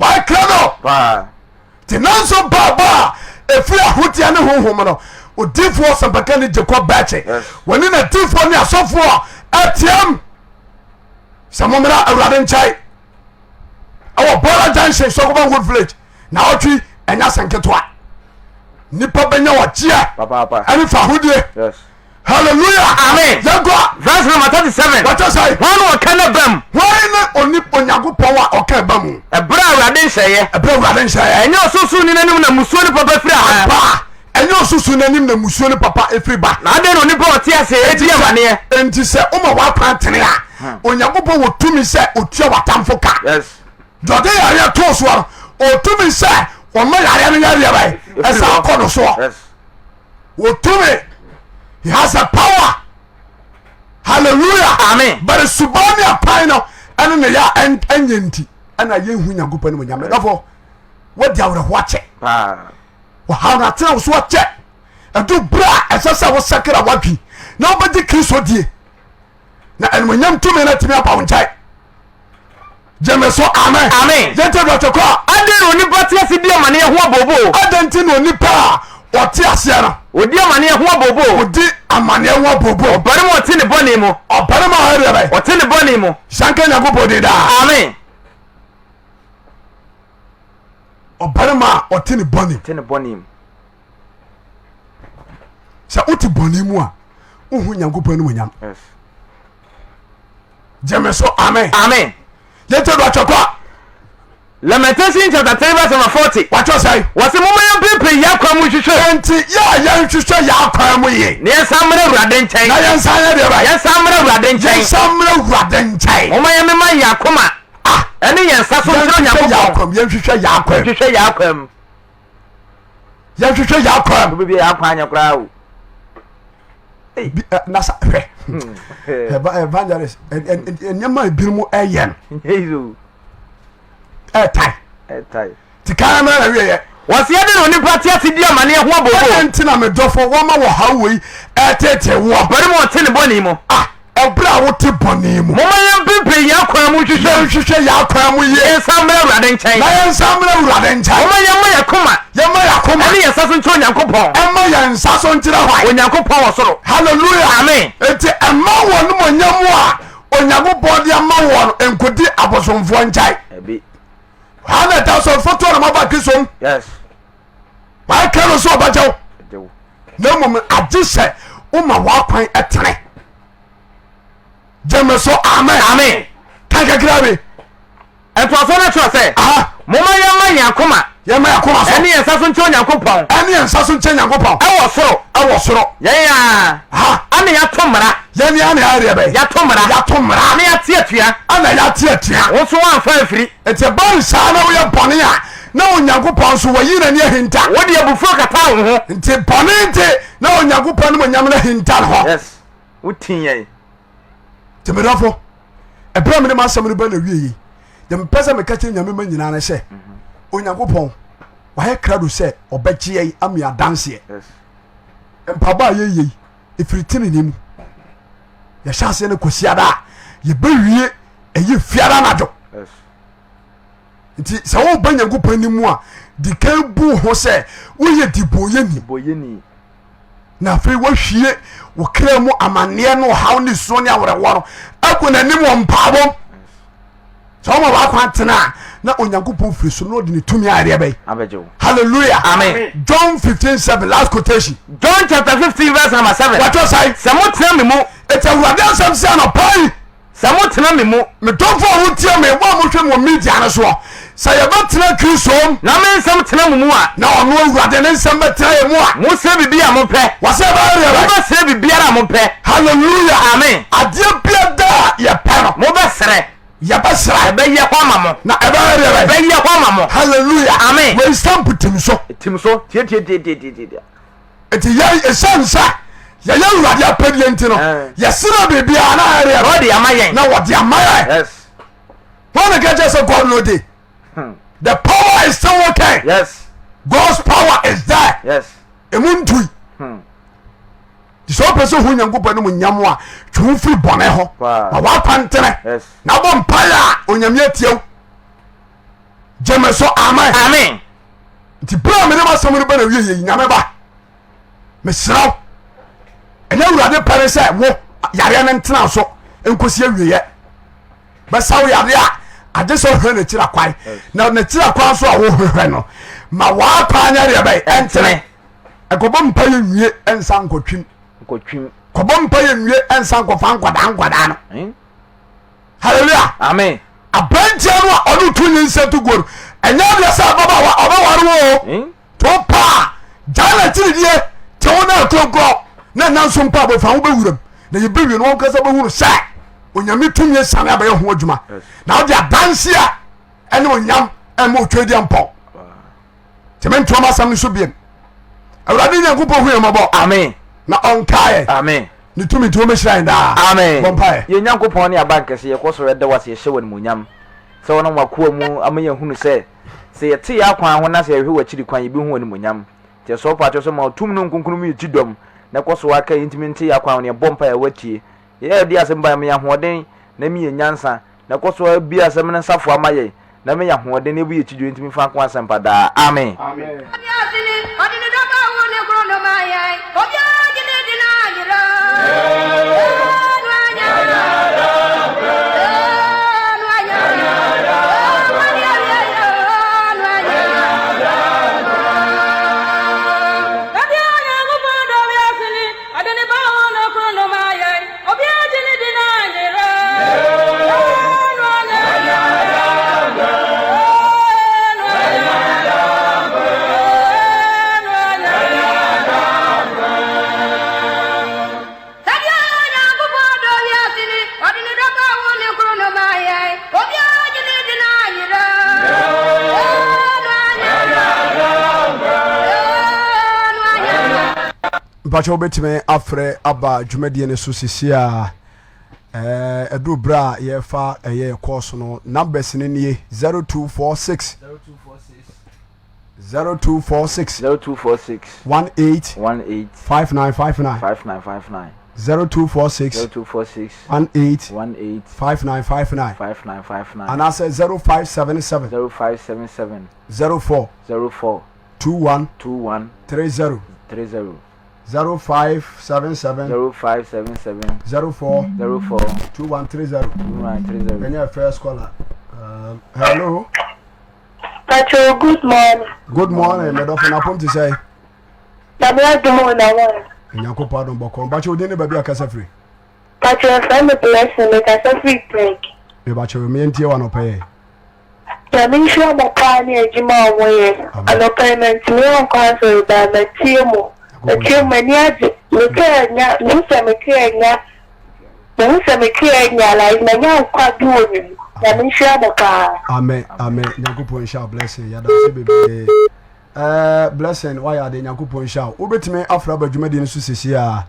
Wayɛ no. Nti nanso mpaebɔ a ɛfiri ahoteɛ ne honhom no odifoɔ sɛmpaka ne Jacob Bɛkye wɔne n'adifoɔ ne asɔfoɔ atiam sɛ mommra Awurade nkyɛn ɛwɔ Bɔra Junction Sɔkoban Wood Village na ɔtwe ɛnyɛ asɛm ketewa nipa bɛnya ɔgyeɛ ɛne fahodie hallelujah amen yɛnkɔ verse number 37 wɔkyɛ sɛ hwan na ɔka ne ba mu hwan ne oni onyankopɔn a ɔka ba mu ɛberɛ a awurade nhyɛeɛ ɛberɛ awurade nhyɛeɛ ɛnyɛ ɔsorosoro ni n'anim na musuo ne papa firi aha ba. Ɛnyɛ osusu n'anim na musuo ne papa ɛfiri ba. Na adɛn na onipa a ɔte ase Enti di sɛ amaneɛ? enti sɛ woma w'akwan tene a, Onyankopɔn wɔ tumi sɛ otua w'atamfo ka. Yes. Deɛ ɔde yareɛ too soɔ no, ɔtumi sɛ ɔma yareɛ no yareɛ bɛn Ɛfiri ɛsan hɔ. kɔ no soɔ. Yes. Wɔtumi. He has a power. Hallelujah. Amen. But suban ne akwan no ɛne ne yɛ a ɛnyɛ nti ɛna yɛnhu Nyankopɔn no mu nyame. Dɔfo, wadi awerɛhoɔ akyɛ. Paa. Ɔhaw no atena wo so akyɛ. Ɛdu berɛ a ɛsɛ sɛ wosakra w'adwene na wobɛgye Kristo die na animuonyam tumi no atumi aba wo nkyɛn. Gyeme so amen. Amen. Yɛntie dɔtwe kɔ. Adɛn na onipa te ase di amaneɛ ho abooboo? Adɛn nti na onipa a ɔte aseɛ no. Ɔdi amaneɛ ho abooboo. Ɔdi amaneɛ ho abooboo. Ɔbarima a ɔte ne bɔne mu. Ɔbarima a ɔyɛ deɛ bɛn? Ɔte ne bɔne mu. Hyɛ nka Nyankopɔn din daa. Amen. Ɔbarima a ɔte ne bɔne. Ɔte ne bɔne mu. Sɛ wote bɔne mu a, wohu Nyankopɔn animuonyam. Yes. Gyeme so amen. Amen. Yɛntie do atwɛ kɔ. Lamentation chapter 3 verse number 40. Watwerɛ sɛn? Wɔse momma yɛmpeepee yɛn akwan mu nhwehwɛ. Enti yɛ a yɛnhwehwɛ yɛn akwan mu ye. Na yɛnsan mmra Awurade nkyɛn. Na yɛnsan yɛ deɛ bɛn? Yɛnsan mmra Awurade nkyɛn. Yɛnsan mmra Awurade nkyɛn. Momma yɛmema yɛn akoma. Ah. Ɛne yɛn nsa so nkyerɛ Onyankopɔn. Yɛnhwehwɛ yɛn akwan mu. Yɛnhwehwɛ yɛn akwan mu. Yɛnhwehwɛ yɛn akwan mu. Obi bi yɛn akwan nyɛ koraa o. Bi na sa hwɛ. Evangelist nneɛma ebinom ɛyɛ no. Ɛtae. Ɛtae. Ti kan mmerɛ na wieɛ. Wɔsi ɛde na onipa te ase di amaneɛ ho abobo. Ɛdɛn nti na me dɔfo wɔma wɔ haw wei ɛtetee woɔ. Ɔbarima a ɔte ne bɔne mu. Ah, ɛberɛ a wote bɔne mu. Momma yɛmpempem yɛn akwan mu nhwehwɛ. Yɛnhwehwɛ yɛn akwan mu yie. Yɛnsan mmra Awurade nkyɛn. Na yɛnsan mmra Awurade nkyɛn. Momma yɛmma yɛn akoma. Yɛmma yɛn akoma. Ɛne yɛn nsa so nkyerɛ Onyankopɔn. Ɛmma yɛn nsa so nkyerɛ hwan? Onyankopɔn wɔ soro. Hallelujah. Amen. Enti ɛmma wɔn animuonyam a Onyankopɔn de ama wɔn no nkɔdi abosomfoɔ nkyɛn. Ɛbi. Ha na ɛda so fotoɔ na maba Kristo mu. Yes. Wayɛ no sɛ ɔbɛgye wo. Na mmom agye sɛ woma w'akwan tene. Gyeme so amen. Amen. Ka kakra bi. Ntoasoɔ no kyerɛ sɛ, Momma yɛmma yɛn akoma. Yɛmma yɛn akoma so. Ɛne yɛn nsa so nkyerɛ Onyankopɔn. Ɛne yɛn nsa so nkyerɛ Nyankopɔn. Ɛwɔ soro. Ɛwɔ soro. Yɛn a. Ana yɛato mmara. Yɛn a na yɛayɛ bɛn. Yɛato mmara. Yɛato mmara. Na yɛate atua. Ana yɛate atua. Wo nso woamfa amfiri. Nti ɛba no saa na woyɛ bɔne a, na Onyankopɔn nso wayi n'ani ahinta. Wode abufuo kataa wo ho. Nti bɔne nti na Onyankopɔn animuonyam no ahinta ne ho. Yes. Wotii yɛn. Nti medɔfo, ɛberɛ a mede m'asɛm no ba na wie yi, deɛ mepɛ sɛ meka kyerɛ Nyame ma nyinaa ne sɛ, Onyankopɔn wayɛ krado sɛ ɔbɛgye yɛn ama yɛn adanseɛ. Yes. Mpaebɔ a yɛyɛ yi, ɛfiri tenenee mu. Yɛhyɛ aseɛ no Kwasiada a, yɛbɛwie ɛyɛ fiada anadwo. Yes. Nti sɛ woba Nyankopɔn anim a, di kan bu ho sɛ woyɛ dibɔyɛni. Dibɔyɛni. Na afei woahwie wo kra mu amanneɛ ne ɔhaw ne suo ne awerɛhoɔ no agu n'anim wɔ mpaabɔ mu. Sɛ woma w'akwan tena a, na Onyankopɔn firi so na ɔde ne tumi a ɛdeɛ bɛyi. Abɛgye wo. Hallelujah. Amen. John 15 7 last quotation. John chapter 15 verse number 7. Wɔtɔ sɛn? Sɛ motena me mu. Eti Awurade asɛm sɛ anɔpa yi. Sɛ motena me mu. Me dɔfo a wotie me, wo a mohwɛ me wɔ media no soɔ, sɛ yɛbɛtena Kristo mu. Na me nsɛm tena mo mu a. Na ɔno Awurade ne nsɛm bɛtena yɛn mu a. Mosrɛ biribi a mopɛ. Wɔsɛ yɛbɛyɛ deɛ bɛn? Mobɛsrɛ biribiara a mopɛ. Hallelujah. Amen. Adeɛ biara a yɛpɛ no. Mobɛsrɛ. Yɛbɛsrɛ. Ɛbɛyɛ hɔ ama mo. Na ɛbɛyɛ deɛ bɛn? Ɛbɛyɛ hɔ ama mo. Hallelujah. Amen. Wei stamp tim so. Tim so. Tiatiatiatiatia. Nti yɛn ɛsiane sɛ yɛyɛ Awurade apɛdeɛ nti no, yɛsrɛ biribiara na ayɛ deɛ Na ɔde ama yɛn. Na wɔde ama yɛn. Yes. Wɔn na kɛkyɛ sɛ God no dey. The power is still working. Yes. God's power is there. Yes. Emu ntui. Nti sɛ wopɛ sɛ hu Nyankopɔn no mu nyam a, twe wo firi bɔne ho. Ma woakwantene. Yes. Na bɔ mpaeɛ a Onyame atie wo. Gyeme so amen. Amen. Nti berɛ a mede m'asɛm no bɛ na wie yɛ Nyame ba mesrɛ wo ɛnyɛ Awurade pɛ ne sɛ wo yareɛ no ntena so nkosi awieɛ bɛsa wo yareɛ a agye sɛ wohwɛ n'akyiri akwan na n'akyiri akwan nso a wohwehwɛ no ma w'akwan nyɛ deɛ bɛyɛ ɛntene ɛkɔbɔ mpa yɛ nwie ɛnsa nkɔtwim nkɔtwim kɔbɔ mpa yɛ nwie ɛnsa nkɔfa nkwadaa nkwadaa no Hallelujah. Amen. Aberanteɛ no a ɔne to nyinsɛn to guo no ɛnyɛ adeɛ sɛ ababaawa ɔbɛware wo o. To paa gyaa n'akyi. W'akyiridie te wo na ɛkorɔnkorɔ na ɛna nso mpa abɔfra ho bɛwuram na yɛbɛwie no wɔnkasa bɛhunu sɛ onyame tumi asiane abɛyɛ ho adwuma na wode adanse a ɛne onyam ɛma otwa di mpɔn nti mentoa m'asɛm no so biam awurade nyankopɔn hu yɛn mmɔbɔ amen na ɔnkaeɛ amen ne tumi nti wɔmɛhyira yɛn daa amen bɔ mpaeɛ yɛn nyankopɔn ne aba nkɛse yɛkɔ soro ɛda wase yɛhyɛ wɔ animuonyam sɛ wɔnam wakoa mu ama yɛhunu sɛ sɛ yɛte yɛ akwan ho na sɛ yɛhwɛ w'akyiri kwan yɛbɛhu w'animuonyam nti ɛsɛ ɔpa kyerɛ sɛ ma ɔtum no nkonkron mu yɛkyi dɔm na ɛkɔ so aka yɛntumi nte yɛ akwan ho na yɛbɔ mpaeɛ watie yɛyɛ de asɛm ba ma yɛ ahoɔden na mi yɛ nyansa Na kɔ so ara bue asɛm no nsafoa ma yɛn, na ma yɛn ahoɔden na ebu yɛn kyidua ntumi mfa nko asɛmpa daa. Amen. Mpakyɛ wobɛtumi afrɛ aba dwumadie no so sisi a ɛduru berɛ a yɛfa ɛyɛ kɔɔso no numbers no nie 0246 0246 0246 18 18 5959 5959 0246 0246 18 18 5959 5959 anaasɛ 0577 0577 04 04 21 21 30 30 0577 0577 04 04 2130 2130. Ɛnyɛ first caller. Hello. Pacho, good morning. Good morning, medɔfo na pom te sɛ. Nyame adom o na wɔn. Nyankopɔn adom bɔkɔ. Mpakyɛ odin ne baabi akasa firi. Pacho, ɛfrɛ me blessing, mekasa firi Prek. Mebakyɛ meɛntie wa nɔpɛ yɛ. Nyame nhyira mo paa ne adwuma a mo yɛ. Anɔpa yi mantumi ankɔ asɔre but matie mo. Matie mo m'ani agye. Me kra anya, mehu sɛ me kra anya, mehu sɛ me kra anya like manya nkwa bi wɔ me mu. Nyame nhyira mo paa. Amen amen Nyankopɔn nhyira wo blessing yɛda ase bebree. Eh, blessing wayɛ ade Nyankopɔn nhyira wo. Wobɛtumi afra ba dwumadi no so sisi a.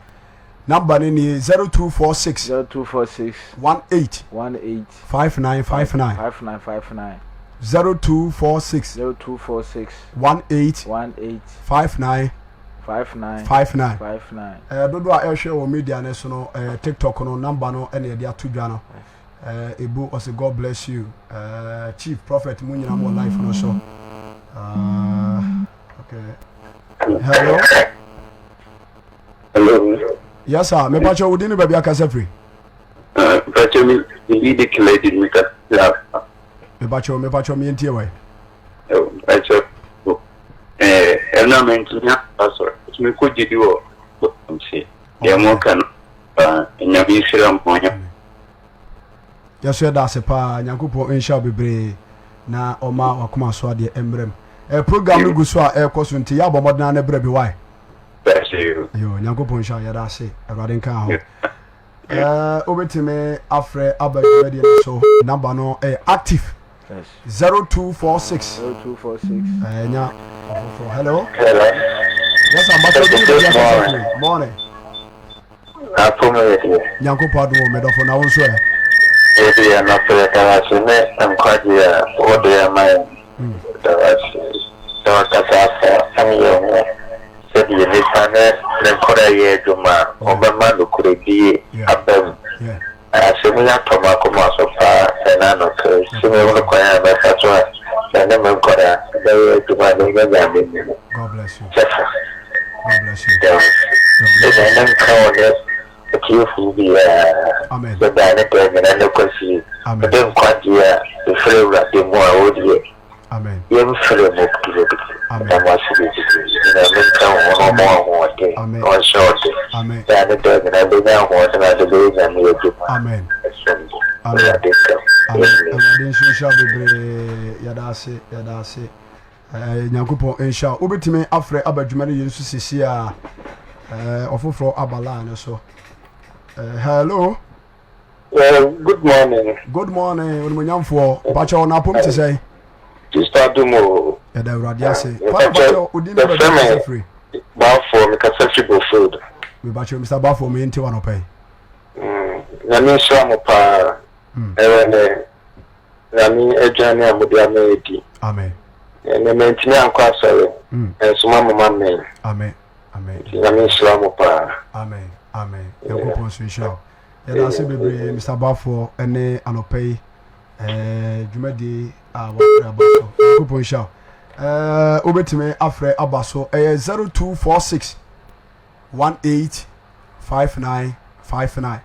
Number no nie 0246 0246 18 18 5959 5959 0246 0246 18 18 59 59 59 59. Eh, dodoɔ a ɛhwɛ wɔ media no so no eh, tiktok no number no ɛna yɛde ato dwa no eh, ebu ɔsɛ god bless you eh, chief prophet mu nyinaa wɔ life no so uh, okay hello Hello. Yes sir, me pacho wudi ni baabi akasa firi. Pacho mi mi di kele mi ka la. Me pacho me pacho mi ntie wai. Pacho eh ɛna me ntumi asɔre tumi kɔ gyidi wɔ nti deɛ mo ka no nyame nhyira mo nya. Yɛso yɛda ase paa Nyankopɔn nhyira bebree na ɔma wakoma so adeɛ mmerɛ mu. Eh, program no gu so a ɛrekɔ so nti yɛ abɔ mmɔden ne berɛ bi wae. Yo, Nyankopɔn nhyira yɛda ase Awurade nka ho. Eh, wobɛtumi afrɛ aba dwumadie no so number no ɛyɛ active 0246 ɛnya ɔfoforɔ hello yes ambassador bi ne baabi akasa firi morning Nyankopɔn adom wɔ medɔfo na wo nso ɛ Yɛde yɛn nɔpɛ yɛda wo ase ne nkwagye a wode ama yɛn yɛda wo ase sɛ wakasa afa ɛne yɛn ho sɛdeɛ nipa ne ne nkwadaa yɛ adwuma a wɔbɛma nokorɛdie aba mu. Asɛm yi atɔ m'akoma so paa ɛnnɛ anɔpa yi sɛ mehunu kwan a mɛfa so a me ne me nkwadaa bɛyɛ adwuma na yɛanya Nyame mu kyɛfa. Meda wo ase. Nyame nka wo ne atiefoɔ biara sɛ daa ne daa nyinaa ne kwasie ɔde nkwagyeɛ a ɛfiri Awurade mu a ɔdeɛ Yɛmfrɛ mo gidigidi. Meda mo ase bebree. Nyame nka wo ho na ɔma wo ahoɔden na ɔnhyɛ wo den. Daa ne daa nyinaa bɛnya ahoɔden a wode bɛyɛ Nyame adwuma. Ɛsom bo. Awurade nka wo. Amen. Amen. Awurade nhyira bebree. Yɛda ase. Yɛda ase. Eh, Nyankopɔn nhyira wo. Wobɛtumi afrɛ aba dwuma no yɛ nso sisi a eh, ɔfoforɔ aba line no so. Eh, hello. Well, good morning. Good morning, onimonyamfoɔ. Mpakyɛ ɔno apom te sɛn? Sister Adum o. Yɛda Awurade ase. Paa mpakyɛ odin ne baabi kasa firi. Baafoɔ, mekasa firi Bofield. Mebakyɛ Mr. Baafoɔ, meyɛ nte wanɔpɛ yi. Mm, Nyame nhyira mo paa. Mm. Ɛwɛ ne Nyame aduane a mode ama yɛ di. Amen. Ɛnɛ mantumi ankɔ asɔre. Mm. Ɛnso mo ama mamɛn. Amen. Amen. Nti Nyame nhyira mo paa. Amen. Amen. Nyankopɔn nso nhyira wo. Yɛda ase bebree Mr. Baafoɔ ɛne anɔpɛ yi eh, dwumadie a wafrɛ aba so. Nyankopɔn nhyira wo. Eh, wobɛtumi afrɛ aba so ɛyɛ 0246 18 59 59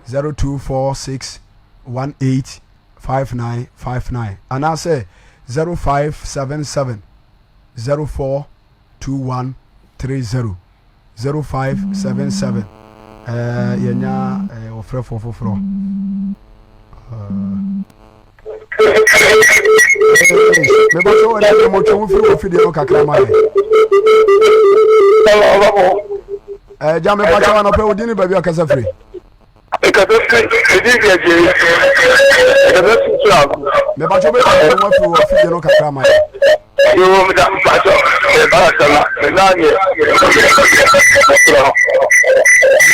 0246 18 59 59 anaasɛ 0577 04 2130 0577 ɛɛ yɛnya ɛɛ ɔfrɛfoɔ foforɔ. Mebɛsɛ wɔ ɛdɛ mɔtwe wo firi wɔ fidie no kakra ma yɛ. Ɛɛ gya mepakyɛ wa nɔpɛ wo din ne baabi akasa firi. Mekasa firi edin deɛ gyeri. Mekasa firi Sulago. Mepakyɛ wobɛtumi atwe wo afiri wɔ fidie no kakra ma yɛ. Yoo meda mpakyɛ meba kakra na me nan yɛ mesrɛ ho.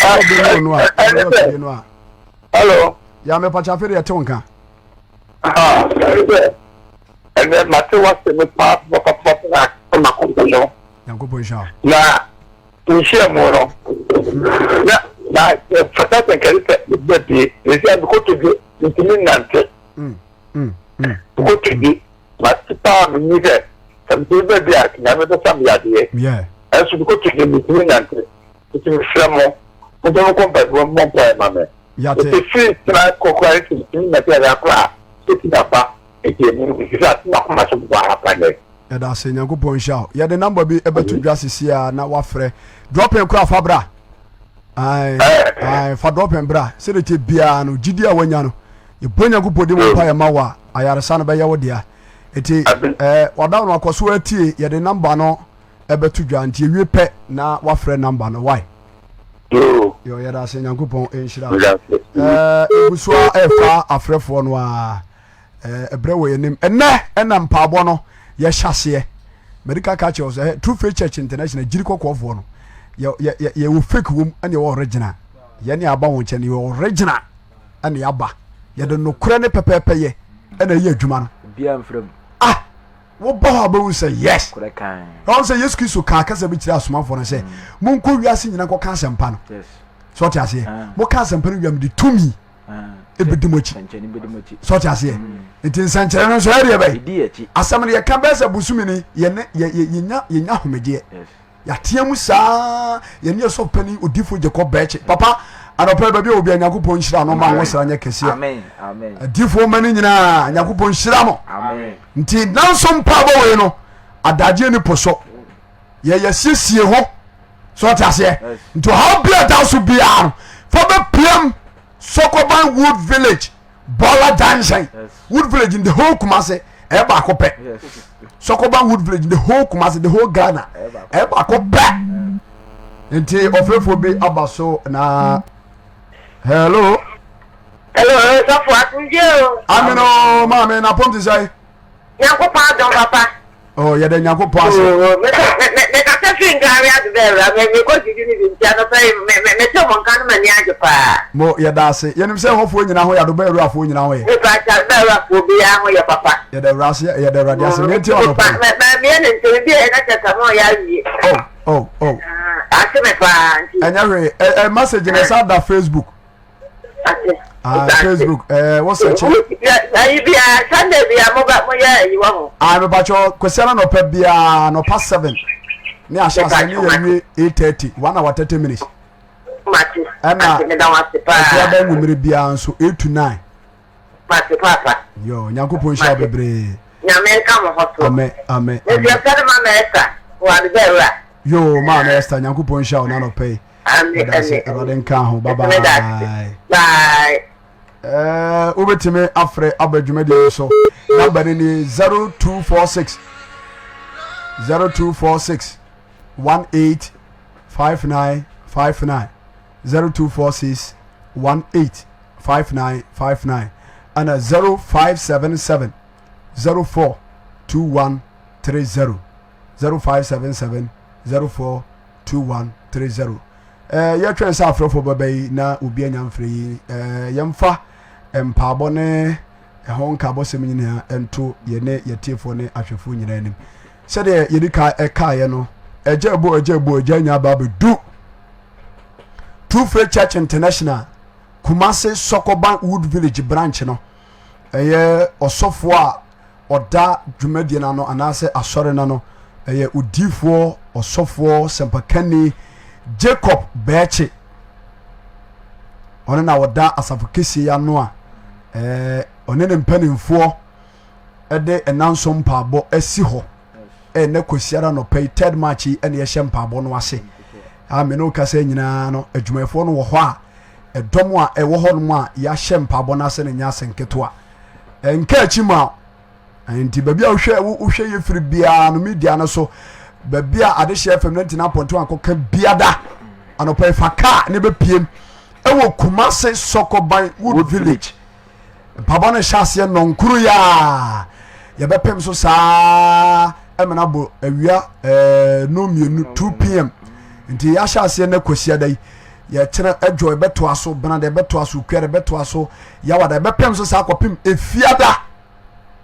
Anaa wobɛyi ɔno a wobɛyi afidie no a. Hello. Ya mepakyɛ afei deɛ ɛte wo nka. Aha, ɛne sɛ ɛnɛ mate w'asɛm paa papapapa na makoma no. Nyankopɔn nhyira wo. Na nhyiamu no na na fata sɛ nkɛse sɛ mebɛ bie ɛsi a mekɔtɔ dwe ntumi nnante mekɔtɔ dwe mate paa menni sɛ sɛ metumi bɛ bi a Nyame bɛsa me yadeɛ ɛnso mekɔtɔ dwe mentumi nnante nti mesrɛ mo mobɛ mokɔ mpaebɔ mmɔ mpaeɛ ma me nti firi tena kɔkora ne sɛ metumi nnante adeɛ akora a sɛtumi aba nti ɛmu no sɛ ate makoma so papaapa nɛ. Yɛda ase Nyankopɔn nhyira wo. Yɛde number bi ɛbɛto dwa sisi a na wafrɛ. Dropping kora fa bra. Ae, ae, fa dropping bra. Sɛde te biara no, gyidi a wanya no, yɛbɔ Nyankopɔn din mu mpa yɛ ma wo a, ayaresa no bɛyɛ wo dea. Nti, eh, wada no akɔ so atie, yɛde number no ɛbɛto dwa. Nti ewie pɛ na wafrɛ number no. Why? Yo, yɛda ase Nyankopɔn nhyira wo. Eh, egu so a ɛfa afrɛfoɔ no a. Ɛbrɛ wɔ yɛn anim. Ɛnɛ ɛna mpaabɔ no yɛhyɛ aseɛ. Mɛde kaka kyerɛ sɛ True Faith Church International gyiri kɔkɔɔfoɔ no yɛ yɛ yɛwɔ fake wom ɛna yɛwɔ original. Yɛne aba wɔn nkyɛn yɛwɔ original ɛna yɛaba. Yɛde nokorɛ ne pɛpɛɛpɛ yɛ ɛna ɛyɛ adwuma no. Bia mfrɛ mu. Ah, wobɔ hɔ a bɛhu sɛ yes. Ɛwɔn sɛ Yesu Kristo kaa kasa bi kyerɛ asomafoɔ no sɛ monkɔ wiase nyina nkɔka asɛmpa no. Sɛ ɔte aseɛ. Moka asɛmpa no wie a mede tumi. ɛbɛdi mo akyi sɛ ɔte aseɛ mm. nti nsɛnkyerɛ no nso ɛdeɛ bɛyɛ asɛm no yɛka bɛɛ sɛ bosome ni yɛne yɛnya yɛnya homegyeɛ yɛatea mu saa yɛne yɛsɔ pani odifo Jacob bɛɛkye papa anɔpɛ baabi a obi a nyankopɔn nhyira no ma nwosra nyɛ kɛseɛ adifoɔ ma no nyinaa nyankopɔn nhyira mo nti nanso mpaabɔ wei no adagyeɛ ni po so yɛyɛ siesie ho so ɔte aseɛ nti ɔhaw bi a ɛda so biara no fa bɛpiam Sokoban Wood Village Bɔla Junction Wood Village in the whole Kumasi ɛyɛ baako pɛ Sokoban Wood Village in the whole Kumasi the whole Ghana ɛyɛ baako pɛ nti ɔfɛfoɔ bi aba so na hello. Hello, sɔfo asomdwe o. Amino maame na pɔm ti sɛ. Nyankopɔn adom papa. Oh, yɛda Nyankopɔn ase. Oh, mekasa firi Nkare ase dɛ awura me mekɔ didi ne bi nti anɔpa yi me me mete mo nka no m'ani agye paa. Mo yɛda ase. Yɛnim sɛ ɛhɔfoɔ nyinaa ho yɛ adobɛ awurafoɔ nyinaa ho yɛ. Mepa kyɛ adobɛ awurafoɔ biara ho yɛ papa. Yɛda awura ase yɛda awurade ase. Nea nti anɔpa yi. Mɛ mɛ mɛ ne ntɛm bi a yɛn akyɛ sɛ mo yɛ awie. Oh oh oh. Ase me paa nti. Ɛnyɛ hwee ɛ ɛ message na ɛsa da Facebook. Ah, facebook ɛɛ eh, wọ́n sẹ̀kyẹ́. ayi bia sunday bia mo ba mo yɛ ayi wɔ ho. Ah, mepatwɔ kwasiara nɔpɛ biara nɔpa seven ne ahyɛ ase ne yɛ wie 8:30 1 hour 30 minutes. Mate ɛna mate meda wo ase paa. ɛdua bɛ nwumire biara nso 8 to 9. Mate papa. Yo, Nyankopɔn nhyira bebree. Nyame nka mo ho so. Amen, amen. Nti ɛsɛ de ma ma Esther wɔ adebɛ awura. Yo, maame Esther, Nyankopɔn nhyira wo n'anɔpɛ yi. Amen, Yɛda ase, amen. Awurade nka ho. Bye Nti meda ase. bye. Bye. Wobɛtumi afrɛ aba dwumadie no so. Number no ni 0246. 0246 18 59 59 0246 18 59 59 ɛna 0577 04 21 30 0577 04 2130 ɛɛ yɛtwɛn sɛ afrɛfoɔ bɛba yi na obi anya mfrɛ yi ɛɛ yɛmfa mpaabɔ ne ɛho nkaabɔsɛm nyinaa nto yɛne yɛtiefoɔ ne ahwɛfoɔ nyinaa anim sɛdeɛ yɛdi ka ɛkaeɛ no ɛgya ɛbo ɛgya ɛbo ɛgya nya aba abɛdu True Faith Church International Kumasi Sɔkɔban Wood Village branch no ɛyɛ ɔsɔfoɔ a ɔda dwumadie no ano anaasɛ asɔre no ano ɛyɛ odiifoɔ ɔsɔfoɔ sɛmpakani Jacob Bɛɛkye ɔno na ɔda asafo kɛseɛ yi ano a ɛɛ ɔne ne mpanimfoɔ ɛde ɛnanso mpaabɔ asi hɔ ɛnɛ kwasiara nɔpɛ yi third march yi ɛna yɛhyɛ mpaabɔ no ase a me ne wo kasa nyinaa no adwumayɛfoɔ no wɔ hɔ a ɛdɔm a ɛwɔ hɔ nom a yɛahyɛ mpaabɔ no ase no nyɛ ase nketewa ɛnka akyi ma nti baabi a wohwɛ wohwɛ yɛ firi biara no media no so baabi a adehyɛ fam no ntina apɔnten akɔka biada anɔpa yi fa kaa ne bɛpiem ɛwɔ Kumase Sɔkɔban Wood Village mpaboa no hyɛ aseɛ nnɔnkoro yi a yɛbɛpem so saa ɛmena bɔ awia ɛɛ no mmienu 2 pm nti yɛahyɛ aseɛ na kwasiada yi yɛkyerɛ adwo ɛbɛtoa so benada ɛbɛtoa so kuada ɛbɛtoa so yawada ɛbɛpem so saa kɔpem efiada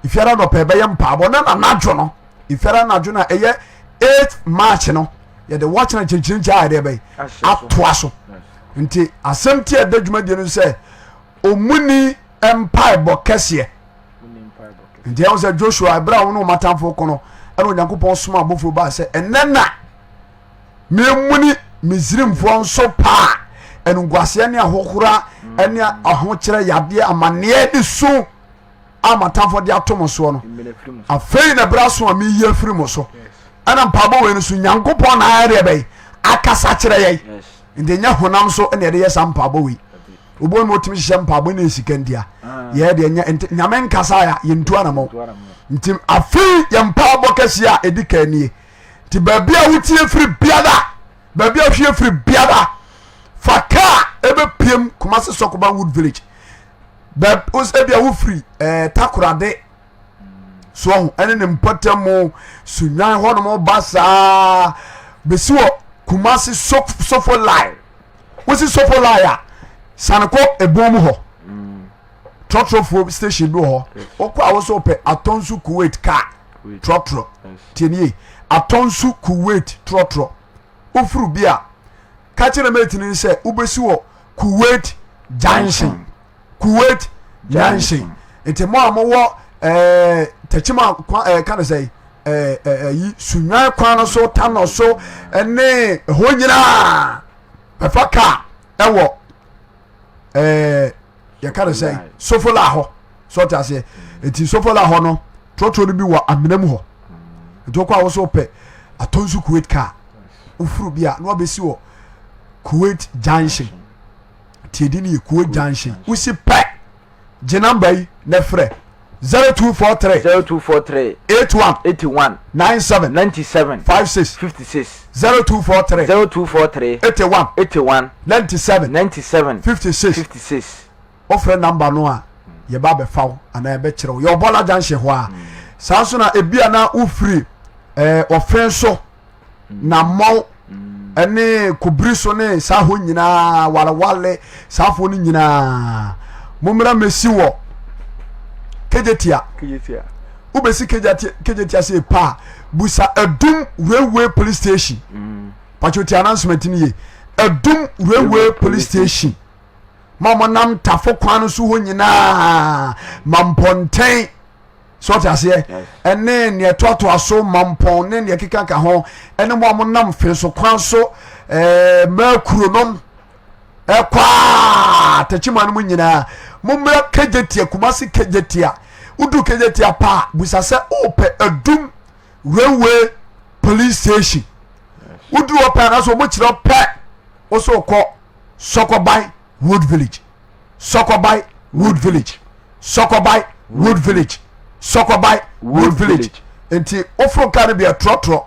efiada nɔpɛ ɛbɛyɛ mpaabɔ na nanadwo no efiada anadwo no a ɛyɛ 8 march no yɛde wɔkyerɛ nkyɛnkyɛnkyɛn a yɛde ɛbɛyɛ atoa so nti asɛm ti a ɛda dwumadie no sɛ Ɔmuni mpaebɔ kɛseɛ. Nti ɛho sɛ Joshua ɛberɛ a wɔne wɔn atamfo ko no ɛna Onyankopɔn soma abɔfoɔ baa sɛ ɛnɛ na memuni Misrimfoɔ nso paa ɛnunguaseɛ ne ahohora ɛne ahokyerɛ yadeɛ amanneɛ ne su a matamfoɔ de ato mo soɔ no afei na ɛberɛ aso a meyi afiri mo so ɛna mpaebɔ wei no so Nyankopɔn na ayɛ deɛ bɛyi akasa kyerɛ yɛn nti ɛnyɛ honam so ɛna yɛde yɛ saa mpaebɔ wei obi wɔn otumi hyehyɛ mpaabɔ ne sika ntia ah. yɛ deɛ nyɛ nti nyame nkasa ya yɛntu anamɔ nti afei yɛ mpaabɔ kɛseɛ a ɛdi kan nie nti baabi a wotie firi biara baabi a wohwie firi biara fa kaa ɛbɛpiem Kumasi Sɔkoba Wood Village baabi ebi a wofiri ɛɛ eh, Takorade so ɔho ɛne ne mpɔtam sunwan hɔnom ba saa bɛsi wɔ Kumasi Sofo line wosi sofo line a sane kɔ ebon mu hɔ trɔtrɔfoɔ station bi wɔ hɔ wokɔ a wosɛ wopɛ atɔnso kuwait car trɔtrɔ tienie atɔnso kuwait trɔtrɔ wofuru bi a ka kyerɛ mate no sɛ wobɛsi wɔ kuwait junction kuwait junction nti mo a mowɔ ɛɛ tɛkyima kwan ɛɛ ka ne sɛ ɛɛ ɛyi sunwan kwan no so tanɔ so ɛne ɛhɔ nyinaa bɛfa kaa ɛwɔ ɛɛ yɛka ne sɛ sofola hɔ so ɔte aseɛ nti sofola hɔ no trɔtrɔ no bi wɔ amena mu hɔ nti wokɔ a wosɛ wopɛ atɔnso kuwait kaa wofuru bi a na wabɛsi wɔ kuwait junction tiedi no yɛ kuwait junction wosi pɛ gye namba yi na frɛ 0243 0243 81 81 97 97 56 56 0243 0243 81 81 97 97 56 56 wofrɛ namba no a yɛba abɛfa wo anaa yɛbɛkyerɛ wo yɛwɔ bɔla junction hɔ a saa nso na ebia na wofiri ɛɛ ɔfɛn so na mmɔw ɛne kobiri so ne saa hɔ nyinaa walewale saa afoɔ no nyinaa mommra mmɛsi wɔ kejetia wobɛsi kejetia sɛ pa a busa adum railway police station mm. patro announcement no ye adum railway police station ma mo nam tafo kwan no so hɔ nyinaa ma mpɔntɛn so ɔte aseɛ ɛne nea ɛtoatoa so mampɔn ne nea ɛkeka ka ho ɛne mo a monam fenso kwan so ɛɛ mɛkuro nom ɛkɔ a tɛkyima no mu nyinaa mommra kegyetia kumase kegyetia wodu kegyetia paa busa sɛ wopɛ adum railway police station woduru hɔ pɛ anaasɛ wɔkyerɛ pɛ wo so kɔ sɔkɔban wood village sɔkɔban wood village sɔkɔban wood village sɔkɔban wood village. Nti woforo kaa no bi ɛtrɔtrɔ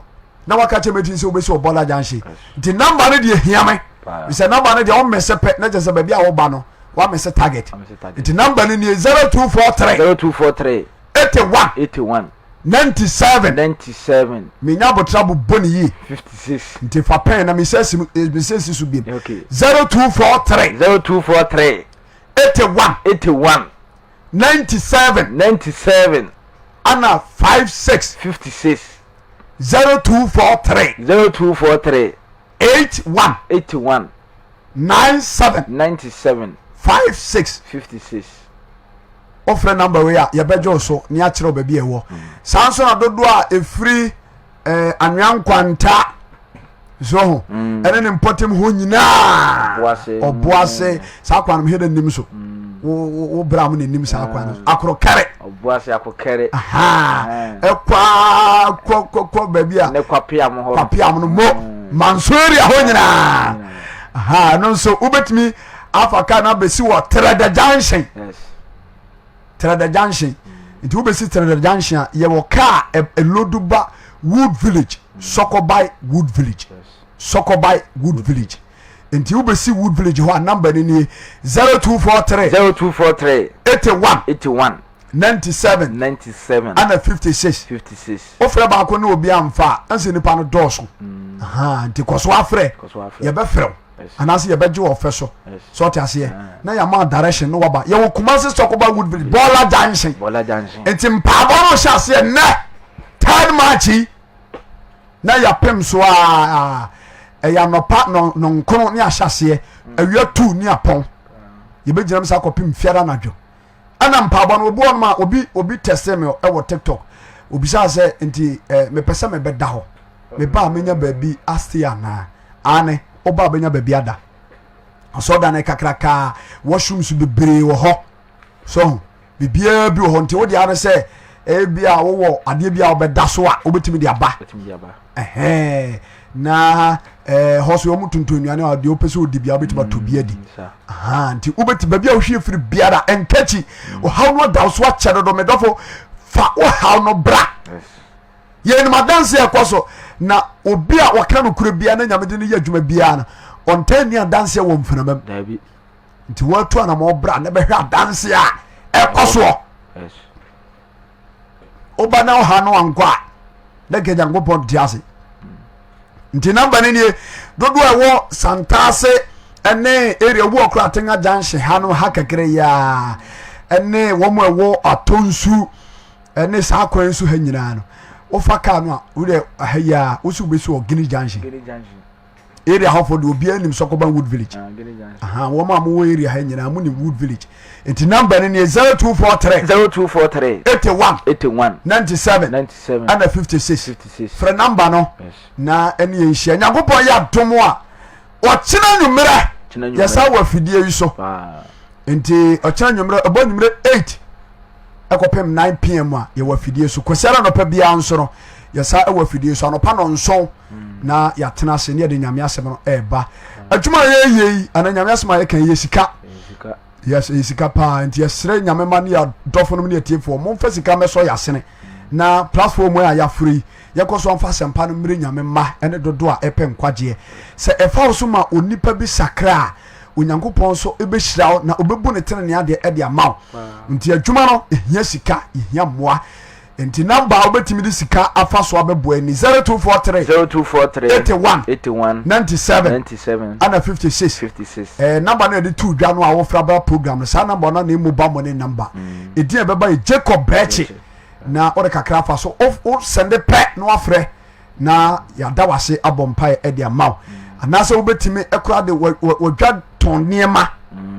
na waka kyerɛ mɛtini sɛ wobɛsi wɔ bɔla junction. Nti namba no deɛ hia me sɛ namba no deɛ wɔmmɛsɛ pɛ na kyerɛ sɛ baabi a woba no woamɛsɛ target. Nti namba no nie 0243 0243 81 81 97 97 menya abotra bobɔ ne yie 56 nti fa pɛn na mesɛ si so biem. Okay. 0243 0243 81 81 97 97 ana 56 56 0243 0243 81 81 97 97 56 56 wofrɛ number wei a yɛbɛgye wo so ne akyerɛ wo baabi a ɛwɔ. Saa nso na dodoɔ a ɛfiri eh, anwea nkwanta so ho ɛne ne mpɔtam hɔ nyinaa ɔboase saa kwan no hɛdɛ nim so wo bra mu ne nim saa kwan no akorokɛre ɔboase akorokɛre ɛkwa kɔ kɔ kɔ baabi a ne kwapeam hɔ kwapeam no mo manso area hɔ nyinaa ɛno nso wobɛtumi afa kaa no abɛsi wɔ Trɛdɛ junction. Yes. Trɛdɛ junction. Nti wobɛsi Trɛdɛ junction a yɛwɔ kaa ɛlodu ba Wood Village, Sɔkɔbae Wood Village. Sɔkɔbae Wood Village. Nti wobɛsi Wood Village hɔ a number no nie 0243 0243 81 81 97 97 ana 56. 56. Wofrɛ baako ne obi amfa a ɛnsɛ nipa no dɔɔso. Nti kɔ so afrɛ. Yɛbɛfrɛ wo. Anaasɛ yɛbɛgye wɔ ɔfɛ so sɛ ɔte aseɛ na yɛama direction no waba. Yɛwɔ Kumasi Sɔkoba Wood Village Bɔɔla Junction. Nti mpaabɔ no hyɛ aseɛ nnɛ 3 March yi na yɛapem so a ɛyɛ anɔpa nɔnkono ne ahyɛ aseɛ awia 2 ne apɔn yɛbɛgyina mu sa akɔpem fiara anadwo. Ɛna mpaabɔ no obi wɔnom a obi obi tɛste me ɛwɔ TikTok obisaa sɛ nti eh, mepɛ sɛ mebɛda hɔ meba a menya baabi ase anaa? Aane, woba a bɛnya baabi ada. Asɔredan no kakrakaa, washrooms bebree wɔ hɔ. So ho, biribiara bi wɔ hɔ. Nti wode ara sɛ ebi a wowɔ adeɛ bi a wobɛda so a wobɛtumi de aba. Ɛhɛn na ɛɛ hɔ so wɔn tontɔn nnuane a deɛ wopɛ sɛ wodi biara wobɛtumi atɔ bi adi. Nti wobɛtumi baabi a wohwie firi biara ɛnkakyi. Ɔhaw no ada wo so akyɛ dodo medɔfo fa wo haw no bra. Yɛnim adanse a ɛkɔ so na obi a ɔka nokorɛ biara na Nyame de no yɛ adwuma biara no ɔntaa nni adanseɛ wɔ mfenamam. Nti wɔatu anamɔ bra na bɛhwɛ adanse a ɛkɔ soɔ. Woba na ɔha no ankɔ a na nka Nyankopɔn te ase. Nti namba no nie dodoɔ a ɛwɔ Santase ɛne area obi wɔ kora Atenga junction ha no ha kakra yi a ɛne wɔn a ɛwɔ Atonsu ɛne saa kwan nso ha nyinaa no wofa kaa no a wode ha yi a wosi wobɛsi wɔ Guinea Junction area hɔfo de obiara nim Sɔkɔban Wood Village ah, wɔn a mowɔ area ha nyinaa mo nim Wood Village nti number no nie 0243 0243 81 81 97 97 ɛna 56 56 frɛ number no na ɛne yɛn nhyia. Nyankopɔn yɛ adom a ɔkyena nwummerɛ yɛsa wɔ afidie yi so nti ɔkyena nwummerɛ ɛbɔ nwummerɛ 8 ɛkɔpem 9 pm a yɛwɔ afidie so. Kwasiara anɔpa biara nso no yɛsa ɛwɔ afidie so anɔpa nɔnson na yɛatena ase ne yɛde nyame asɛm no ɛreba. Adwuma a yɛyɛ yi anaa nyame asɛm a yɛka yɛ sika. Yes, ɛyɛ sika paa nti yɛsrɛ nyame ma ne yɛadɔfo nom ne yɛtiefoɔ momfa sika mmɛsɔ yɛ asene na platform a yɛaforo yi yɛkɔ so amfa asɛmpa no mmerɛ nyame mma ne dodoɔ a ɛpɛ nkwagyeɛ. Sɛ ɛfa wo so ma onipa bi sakra a, Onyankopɔn nso bɛhyira wo na ɔbɛbu ne tenenee adeɛ de ama wo. Nti adwuma no ɛhia sika, ɛhia mmoa. Nti namba a wobɛtumi de sika afa so abɛboa ni 0243 0243 81 81 97 97 ana 56. 56. Namba no yɛde to dwa no a wofra ba program no saa namba no na ɛmu ba mmɔne namba. Ɛdin a ɛbɛba yɛ Jacob Bɛkye na wode kakra afa so wo sɛnde pɛ na wafrɛ na yɛada wase abɔ mpae de ama wo anaasɛ wobɛtumi kora de wadwa tɔn nneɛma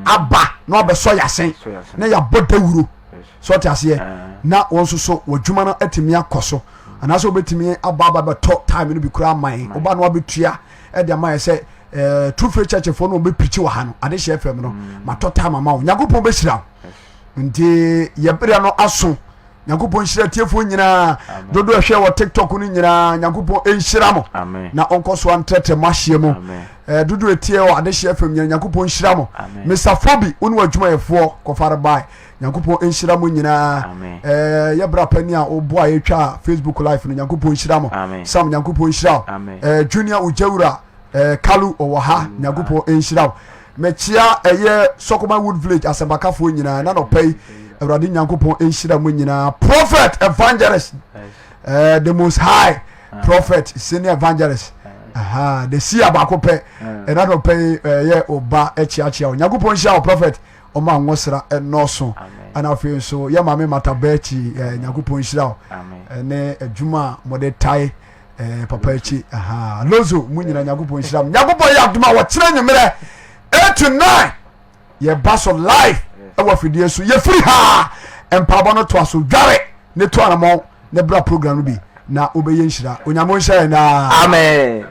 aba na wabɛsɔ yɛasen na yɛabɔ dawuro sɛ ɔte aseɛ na wɔn nso so w'adwuma no atumi akɔ so anaasɛ wobɛtumi aba aba bɛtɔ time no bi koraa ama yɛn woba na wabɛtua de ama yɛ sɛ True Faith Church foɔ no wɔbɛpirikyi wɔ ha no adehyɛ fam no matɔ time ama wo. Nyankopɔn bɛhyira wo. Nti yɛberɛ no aso. Nyankopɔn nhyira tiefoɔ nyinaa dodo ɛhwɛ wɔ TikTok no nyinaa. Nyankopɔn nhyira mo na ɔnkɔ so antrɛtrɛ mo ahyeɛ mu. Dodo etie wɔ adehyeɛ fam nyina Nyankopɔn nhyira mo. Mr. Fobi wo ne w'adwumayɛfoɔ kɔfare bae. Nyankopɔn nhyira mo nyinaa. Yɛ bra pani a woboa yɛtwa Facebook live no Nyankopɔn nhyira mo. Sam Nyankopɔn nhyira wo. Junior Ujawura Kalu ɔwɔ ha Nyankopɔn nhyira wo. Mekyea ɛyɛ Sɔkɔma Wood Village asɛmpakafoɔ nyinaa na nɔpɛ yi Awurade Nyankopɔn nhyira mo nyinaa. Prophet Evangelist the most high prophet senior evangelist aha the seer baako pɛ ɛna nɔpɛ yi ɛyɛ ɔba ɛkyeakyea o Nyankopɔn nhyira wo prophet ɔma nwosra ɛnɔɔso ɛna afei nso yɛ maame mata bɛɛkyi ɛɛ Nyankopɔn nhyira wo ɛne adwuma a mɔde tae ɛɛ papa akyi aha lozo mu nyina Nyankopɔn nhyira mo Nyankopɔn yɛ adoma wɔkyerɛ nwummerɛ 8 to 9 yɛba so live ɛwɔ afidie so yɛfiri ha mpaabɔ no toa so dware ne to anamɔn ne bra program no bi na wobɛyɛ nhyira onyame nhyɛ yɛn daa amen.